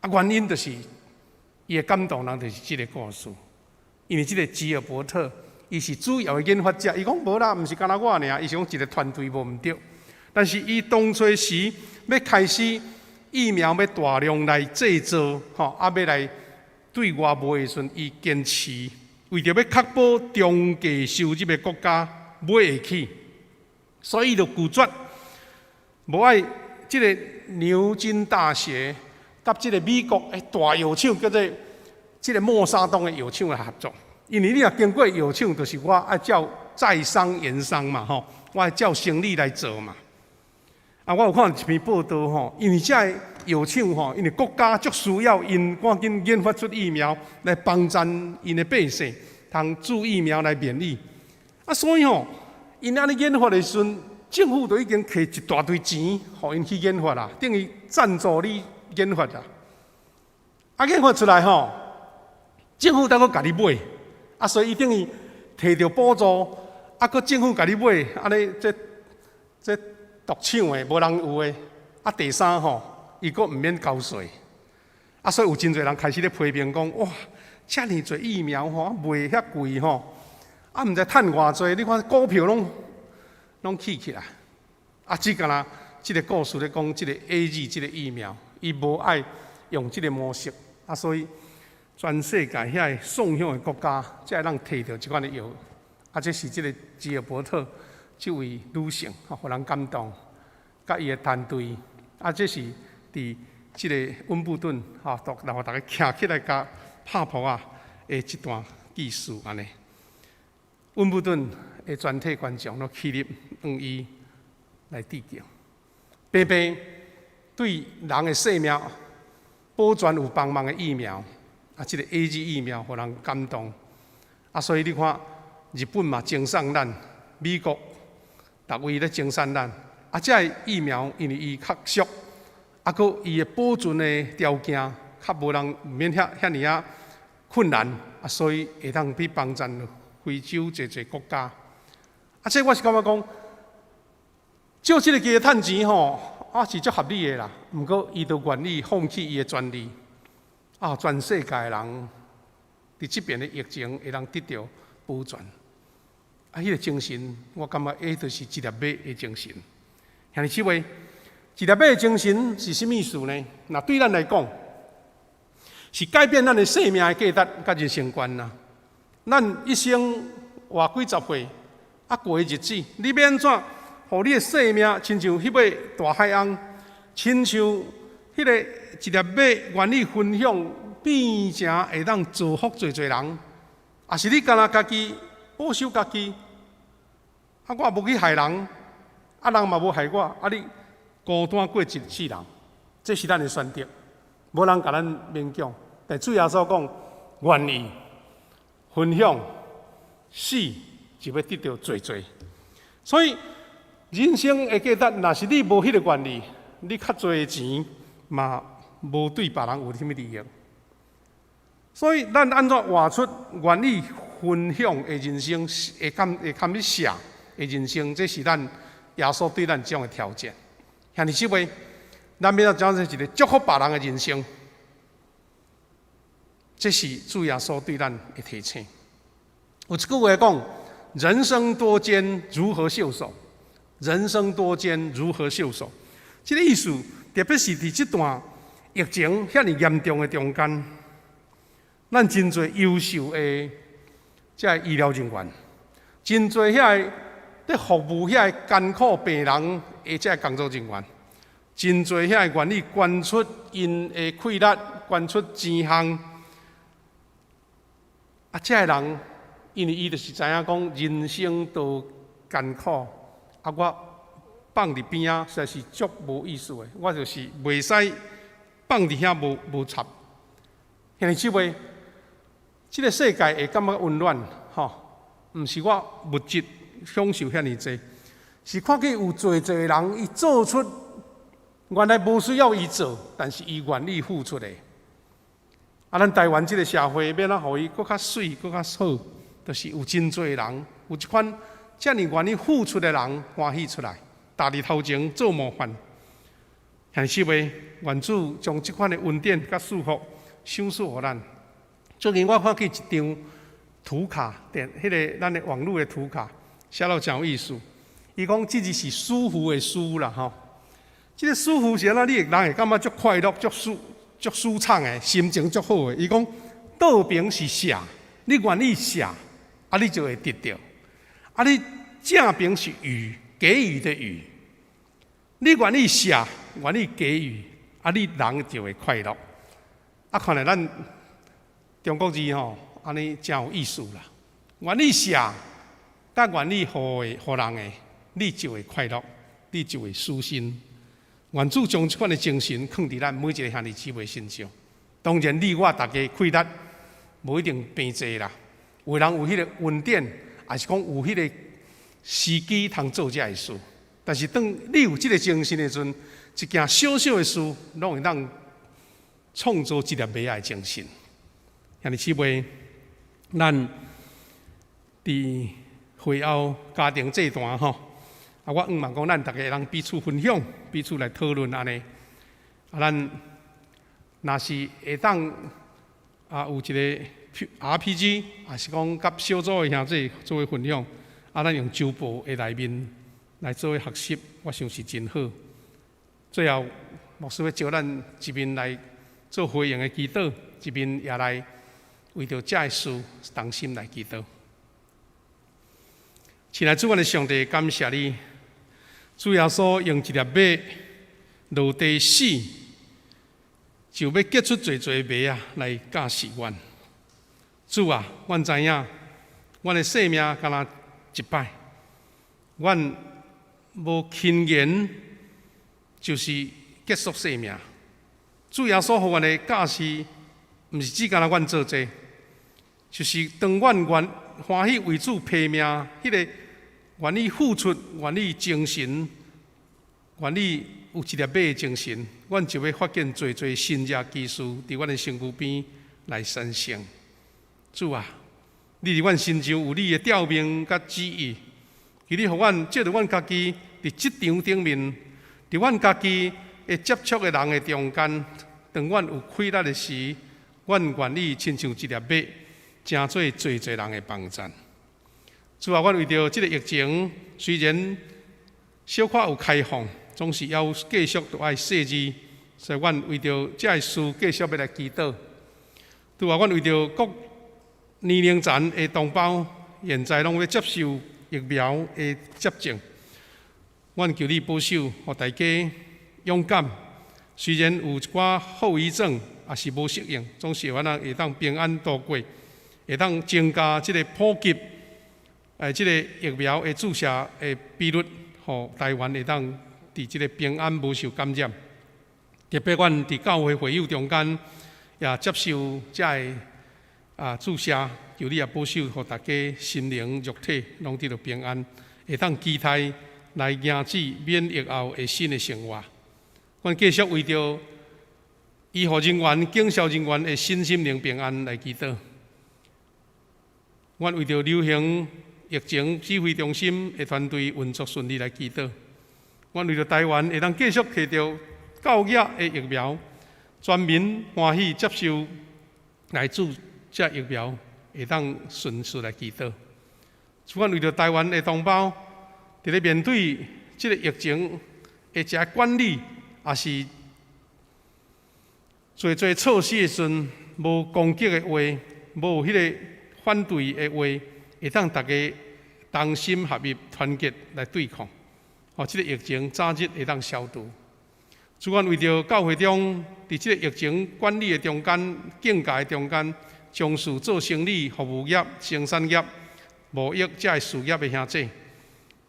啊，原因就是伊會感動人，就是這个故事，因為這个吉爾伯特，伊是主要的研發者，伊講無啦，毋是干焦我爾，伊是講一个團隊無毋對。但是伊當初時欲開始疫苗欲大量來製造，吼，啊，欲來對外賣的時陣，伊堅持為著欲確保中低收入的國家買會起，所以伊就拒絕無愛這个牛津大學佮這个美國的大藥廠叫做這个默沙東的藥廠來合作。因為你若經過藥廠，就是我愛照在商言商嘛，吼，我愛照生理來做嘛。啊，我有看一篇報道吼，因為這个藥廠吼，因為國家足需要𪜶趕緊研發出疫苗來幫贊𪜶的百姓，通注疫苗來免疫。啊，所以吼，𪜶按呢研發的時陣，政府都已經摕一大堆錢，予𪜶去研發啦，等於贊助你研發啦。啊，研發出來吼，政府猶閣共你買。啊，所以伊等於提著補助，啊，閣政府共你買，按呢這這獨搶的，無人有的。啊，第三吼，伊閣毋免交稅。啊，所以有真濟人開始咧批評講，哇，遮爾濟疫苗吼，賣遐貴吼，啊，毋知趁偌濟，你看股票攏攏起起來。啊，只敢若這个故事咧講，這个 AZ 這个疫苗，伊無愛用這个模式，啊，所以全世界遐个爽享的國家，才會當提著這款的藥。啊，這是這个吉爾伯特這位女性，予人感動，佮伊的團隊。啊，這是佇這个溫布頓，吼，然後逐家徛起來共拍噗仔的這段記事按呢。溫布頓的全體觀眾攏起立，向伊來致敬。白白對人的生命保全有幫忙的疫苗。啊，這个 AZ 疫苗予人感動。啊，所以你看，日本嘛贈送咱，美國逐位咧贈送咱。啊，這个疫苗因為伊較俗，啊，閣伊的保存的條件較無人毋免遐遐爾仔困難，啊，所以會當去幫贊非洲濟濟國家。啊，這我是感覺講，借這个機會趁錢吼，啊是足合理的啦。毋過伊都願意放棄伊的專利。啊！全世界的人佇這邊的疫情會當得著保全。啊，彼个精神，我感覺彼就是一粒馬的精神。兄弟姊妹，一粒馬的精神是啥物意思呢？若對咱來講，是改變咱的生命的價值佮人生觀啦。咱一生活幾十歲，啊過的日子，你欲按怎，予你的生命親像彼尾大海翁，親像彼个一粒馬願意分享，變成會當造福濟濟人，抑是你干焦家己保守家己，啊，我無去害人，啊，人嘛無害我，啊，你孤單過一世人，這是咱的選擇，無人共咱勉強。但主耶穌講，願意分享，死就欲得著濟濟。所以人生的價值，若是你無彼个願意，你較濟的錢嘛無對別人有啥物利益。所以咱按怎活出願意分享的人生，會堪會堪去捨的人生，這是咱耶穌對咱這種的挑戰。兄弟姊妹，咱欲怎做一个祝福別人的人生？這是主耶穌對咱的提醒。有一句話講：人生多艱，如何袖手？人生多艱，如何袖手？這个意思，特別是佇這段疫情遐爾嚴重的中間，咱真濟優秀的這个醫療人員，真濟遐个咧服務遐个艱苦病人的這个工作人員，真濟遐個願意捐出𪜶的氣力，捐出錢項。啊，這个人，因為伊就是知影講人生多艱苦，啊，我放佇邊仔實在是足無意思的，我就是袂使放佇遐無無插。兄弟姊妹，這个世界會感覺溫暖，吼，毋是我物質享受遐爾濟，是看見有濟濟人伊做出原來無需要伊做，但是伊願意付出的。啊，咱台灣這个社會欲按怎予伊閣較媠、閣較好，就是有真濟人有這款遮爾願意付出的人歡喜出來，踏佇頭前做模範。兄弟姊妹，願主將這款的恩典佮祝福賞賜予咱。最近我看見一張圖卡，電彼个咱的網路的圖卡，寫了誠有意思。伊講這字是舒服的舒啦，吼。這个舒服是按怎？你會人會感覺足快樂、足舒、足舒暢的，心情足好的。伊講倒爿是捨，你願意捨，啊，你就會得著。啊，你正爿是予，給予的予。你願意捨，願意給予，啊，你人就會快樂。啊，看來咱中國字吼，按呢誠有意思啦。願意捨，佮願意予的予人的，你就會快樂，你就會舒心。願主將這款的精神囥佇咱每一个兄弟姊妹身上。當然，你我逐家氣力無一定平濟啦。有人有彼个恩典，抑是講有彼个時機通做這个事。但是當你有這个精神的時陣，一件小小的事，攏會當創造一粒麥仔的精神。兄弟姊妹，咱佇會後家庭祭壇吼，啊，我向望講，咱逐家會當彼此分享，彼此來討論按呢。啊，咱若是會當啊，有一个 RPG，抑是講佮小組的兄弟做伙分享，啊，咱用週報的內面來做伙學習，我想是真好。最後，牧師欲召咱一面來做回應的祈禱，一面也來為著這个事同心來祈禱。親愛主，阮的上帝，感謝你，主耶穌用一粒麥落地死，就欲結出濟濟麥仔來教示阮。主啊，阮知影，阮的生命敢若一擺，阮無輕言，就是結束生命。主耶穌予阮的教示，毋是只干焦阮做這個，就是當阮願歡喜為主捨命，彼个願意付出、願意精神、願意有一粒麥的精神，阮就欲發現濟濟神蹟奇事佇阮的身軀邊來產生。主啊，你佇阮身上有你的召命佮旨意，求你予阮藉著阮家己佇職場頂面，佇阮家己會接觸的人的中間，當阮有氣力的時，阮願意親像一粒麥，成做濟濟人的幫贊。主啊，阮為著這个疫情，雖然小可有開放，總是猶繼續著愛細緻，所以阮為著這个事繼續欲來祈禱。主啊，阮為著各年齡層的同胞，現在攏欲接受疫苗的接種，阮求你保守，予大家勇敢。雖然有一寡後遺症，抑是無適應，總是予咱會當平安度過，會當增加這个普及，這个疫苗的注射的比率，予台灣會當佇這个平安無受感染。特別阮佇教會會友中間，也接受這个注射，求你也保守，予大家心靈、肉體攏得著平安，會當期待來迎接免疫後的新的生活。阮繼續為著醫護人員、警消人員的身心靈平安來祈禱。阮為著流行疫情指揮中心的團隊運作順利來祈禱。阮為著台灣會當繼續摕著夠額的疫苗，全民歡喜接受來注射疫苗，會當順遂來祈禱。阮為著台灣的同胞，佇咧面對這个疫情的這管理，抑是做做措施的時陣，無攻擊的話，無彼个發反對的話，會當逐家同心合意團結來對抗，予這个疫情早日會當消除。主，阮為著教會中，佇這个疫情管理的中間、境界的中間，從事做生理、服務業、生產業、貿易這个事業的兄弟，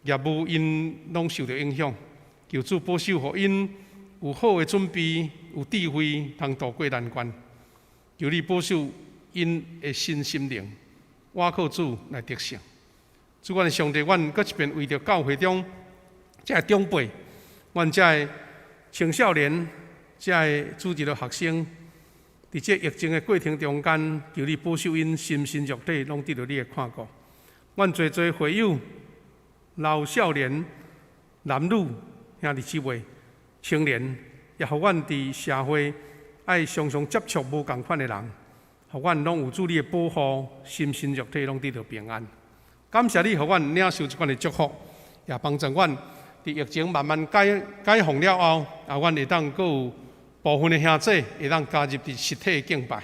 業務𪜶攏受著影響。求主保守，予𪜶有好的準備，有智慧，通渡過難關。求你保守𪜶的身心靈，倚靠主來得勝。主，阮的上帝，阮閣一遍為著教會中這个長輩，阮這个青少年，這个主日學學生，佇這疫情的過程中間，求你保守𪜶心身肉體，攏得著你的看顧。阮濟濟會友、老少年、男女、兄弟姊妹、青年，也予阮佇社會愛常常接觸無仝款的人，予阮攏有主你的保護，心身肉體攏得著平安。感謝你，予阮領受這款的祝福，也幫助阮佇疫情慢慢解解封了後，啊，阮會當閣有部分的兄弟會當加入佇實體的敬拜。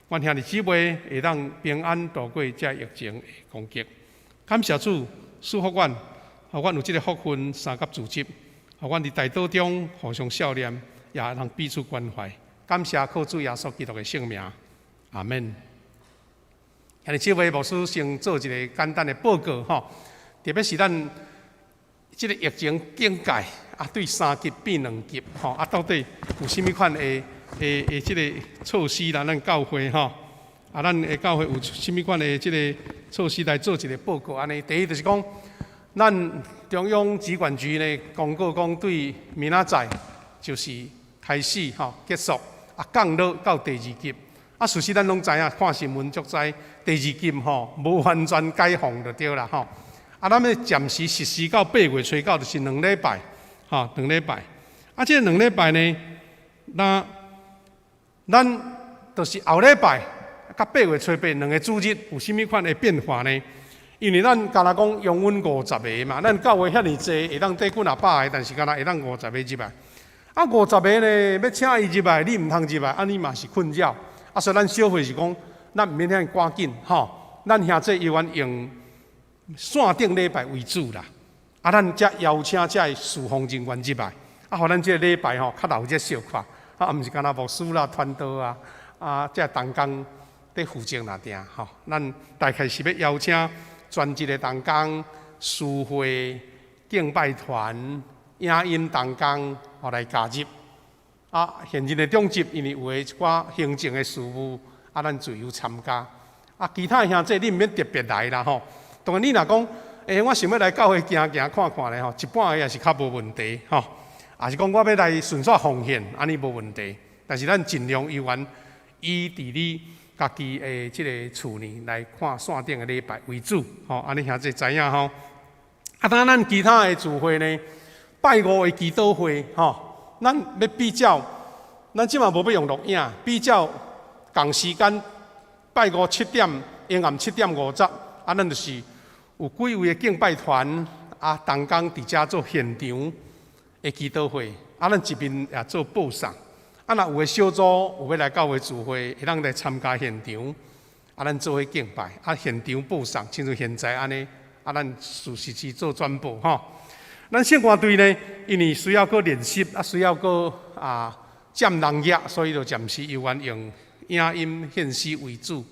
阮兄弟姊妹會當平安度過這疫情的攻擊。感謝主賜福阮，予阮有這个福分三及組織，予阮佇代禱中互相笑臉，也通彼此關懷。感謝靠主耶穌基督的聖名，阿門。兄弟姊妹，牧師先做一个簡單的報告吼，特別是咱這个疫情警戒啊，對三級變兩級吼，啊，到底有啥物款的這个措施啦？咱教會吼，啊，咱的教會有啥物款的這个措施來做一个報告按呢？第一就是講，咱中央疾管局呢公告講，對明仔載就是開始吼結束，啊降落到第二級。啊，事實咱攏知影，看新聞足知第二級吼無完全解封就對啦吼。啊，咱欲暫時實施到8月初9，就是兩禮拜，吼兩禮拜。啊，這兩禮拜呢，那咱就是後禮拜佮8月初8兩个主日有啥物款的變化呢？因為咱敢若講容阮五十个嘛，咱教會遐爾濟，會當綴幾若百个，但是敢若會當五十个入來。啊，五十个呢，欲請伊入來，你毋通入來，按呢嘛是困擾。啊，所以咱小會是講，咱毋免遐爾趕緊，吼，咱兄弟猶原用線頂禮拜為主啦。啊，咱才邀請這个事奉人員入來，啊，予咱這个禮拜吼較鬧熱小可，啊，毋是干焦牧師啦、傳道啊，啊，這同工佇負責爾定吼。咱大概是欲邀請全職的同工、司會、敬拜團、影音同工，予來加入。啊，現任的長執因為有的一寡行政的事務，啊，咱自由參加。啊，其他的兄弟你毋免特別來啦吼。當然你若講，欸，我想欲來教會行行看看咧吼，一半个也是較無問題吼。抑是講我欲來順紲奉獻，按呢無問題。但是咱盡量猶原以佇你家己的這个厝呢來看線頂的禮拜為主，吼，按呢兄弟知影吼。啊，當咱其他的聚會呢，拜五的祈禱會吼。咱欲比較，咱這馬無欲用錄影，比較仝時間，拜五七點，下暗7點50，啊，咱就是有幾位的敬拜團啊，同工佇遮做現場的祈禱會，啊，咱一面也做播送，啊，若有的小組有欲來教會聚會，會當來參加現場，啊，咱做伙敬拜，啊，現場播送，親像現在按呢，啊，咱實時做轉播吼。咱聖歌隊呢，因為需要閣練習，啊，需要閣啊佔人額，所以就暫時猶原用影音獻詩為主。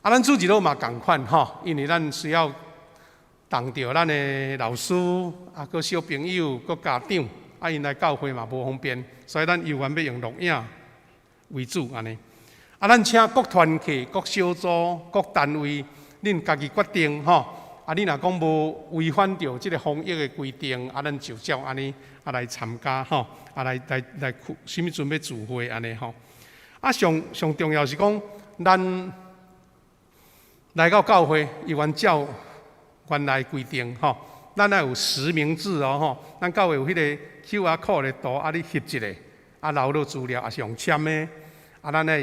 啊，咱主日學嘛仝款吼，因為咱需要動著咱的老師，啊，閣小朋友，閣家長，啊，𪜶來教會嘛無方便，所以咱猶原欲用錄影為主按呢。啊，咱請各團契、各小組、各單位，恁家己決定吼。啊，你若講無違反著這个防疫的規定，啊，咱就照按呢啊來參加吼，啊來來來，啥物陣欲聚會按呢吼。啊，上上重要是講，咱來到教會，猶原照原來規定吼，咱愛有實名制哦吼。咱教會有彼个 QR code 的圖，啊，你翕一下，啊，留落資料，抑是用簽的，啊，咱愛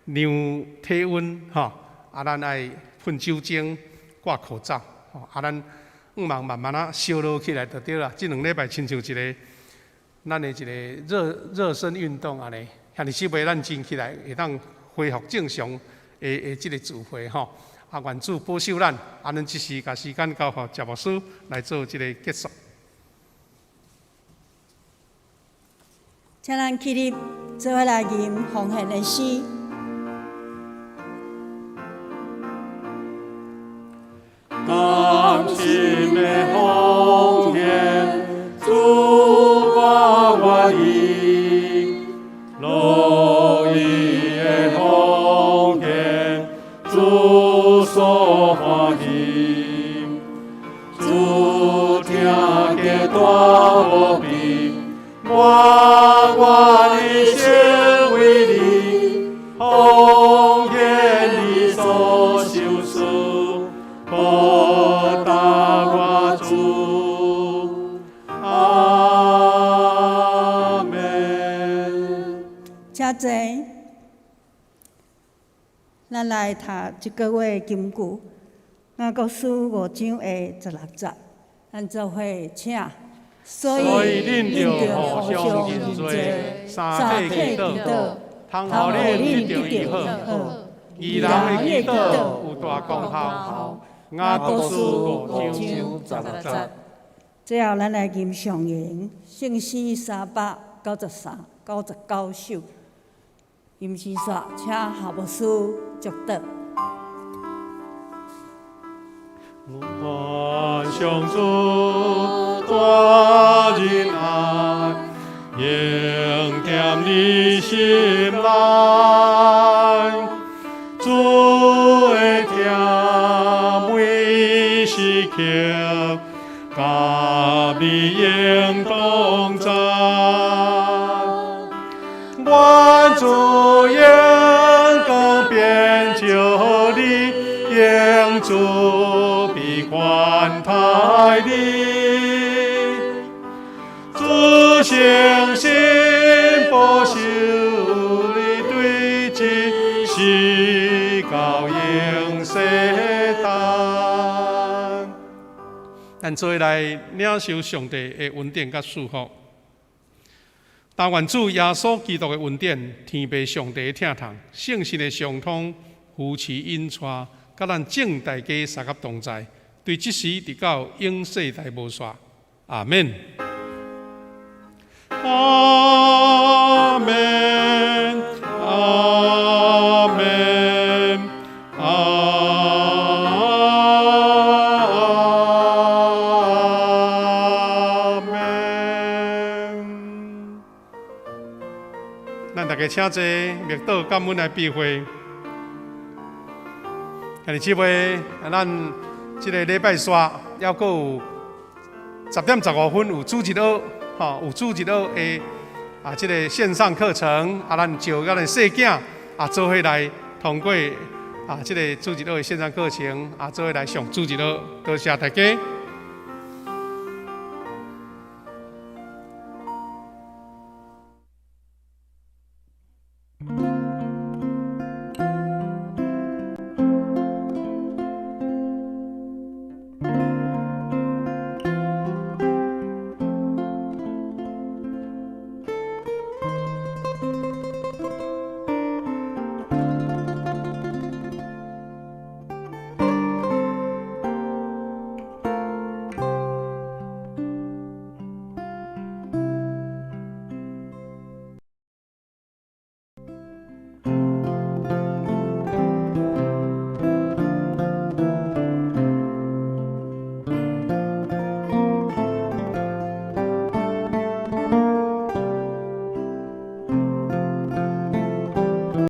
量體溫吼，啊，咱愛噴酒精。掛口罩，吼啊！咱向望慢慢仔燒落起來就對啦。這兩禮拜親像一个咱的一个熱熱身運動按呢，兄弟姊妹，咱真起來會當恢復正常的的這个聚會吼。啊，願主保守咱，啊，咱這時共時間交予謝牧師來做這个結束。請咱起立，做伙來吟奉獻的詩。甘心的奉獻，主我願意，樂意的奉獻，主所歡喜。主疼極大無比，我願意成為你，奉獻你所賞賜，報答我主。阿們。請坐。咱來讀這個月金句，雅各書五章的十六節，咱做伙請。所所以以恁恁著著互互相相認罪認罪，三三體祈體祈禱，禱，通通予予恁恁得得著醫著醫好。好。義人的祈禱有大功效。雅各書五章十六節。最後，咱來吟上言聖詩393、99首。吟詩煞，請夏牧師祝禱。願上主大仁愛，永踮你心內。主的疼每時刻，佮你永同在。願主榮光遍照你，永慈悲寬待你。主誠實保守你，對這時到永世代。咱做伙來領受上帝的恩典佮祝福。但願主耶穌基督的恩典，天父上帝的疼痛，聖神的相通、扶持引帶，佮咱眾大家相佮同在，對這時直到永世代無煞。阿們。阿們，阿們，阿們。咱大家請坐，默禱感恩來閉會。兄弟姊妹，咱這个禮拜煞猶閣有10點15分有主日學，吼，有主日學的啊，這个線上課程啊，咱招咱的細囝啊，做伙來通過啊，這个主日學的線上課程啊，做伙來上主日學，多謝大家。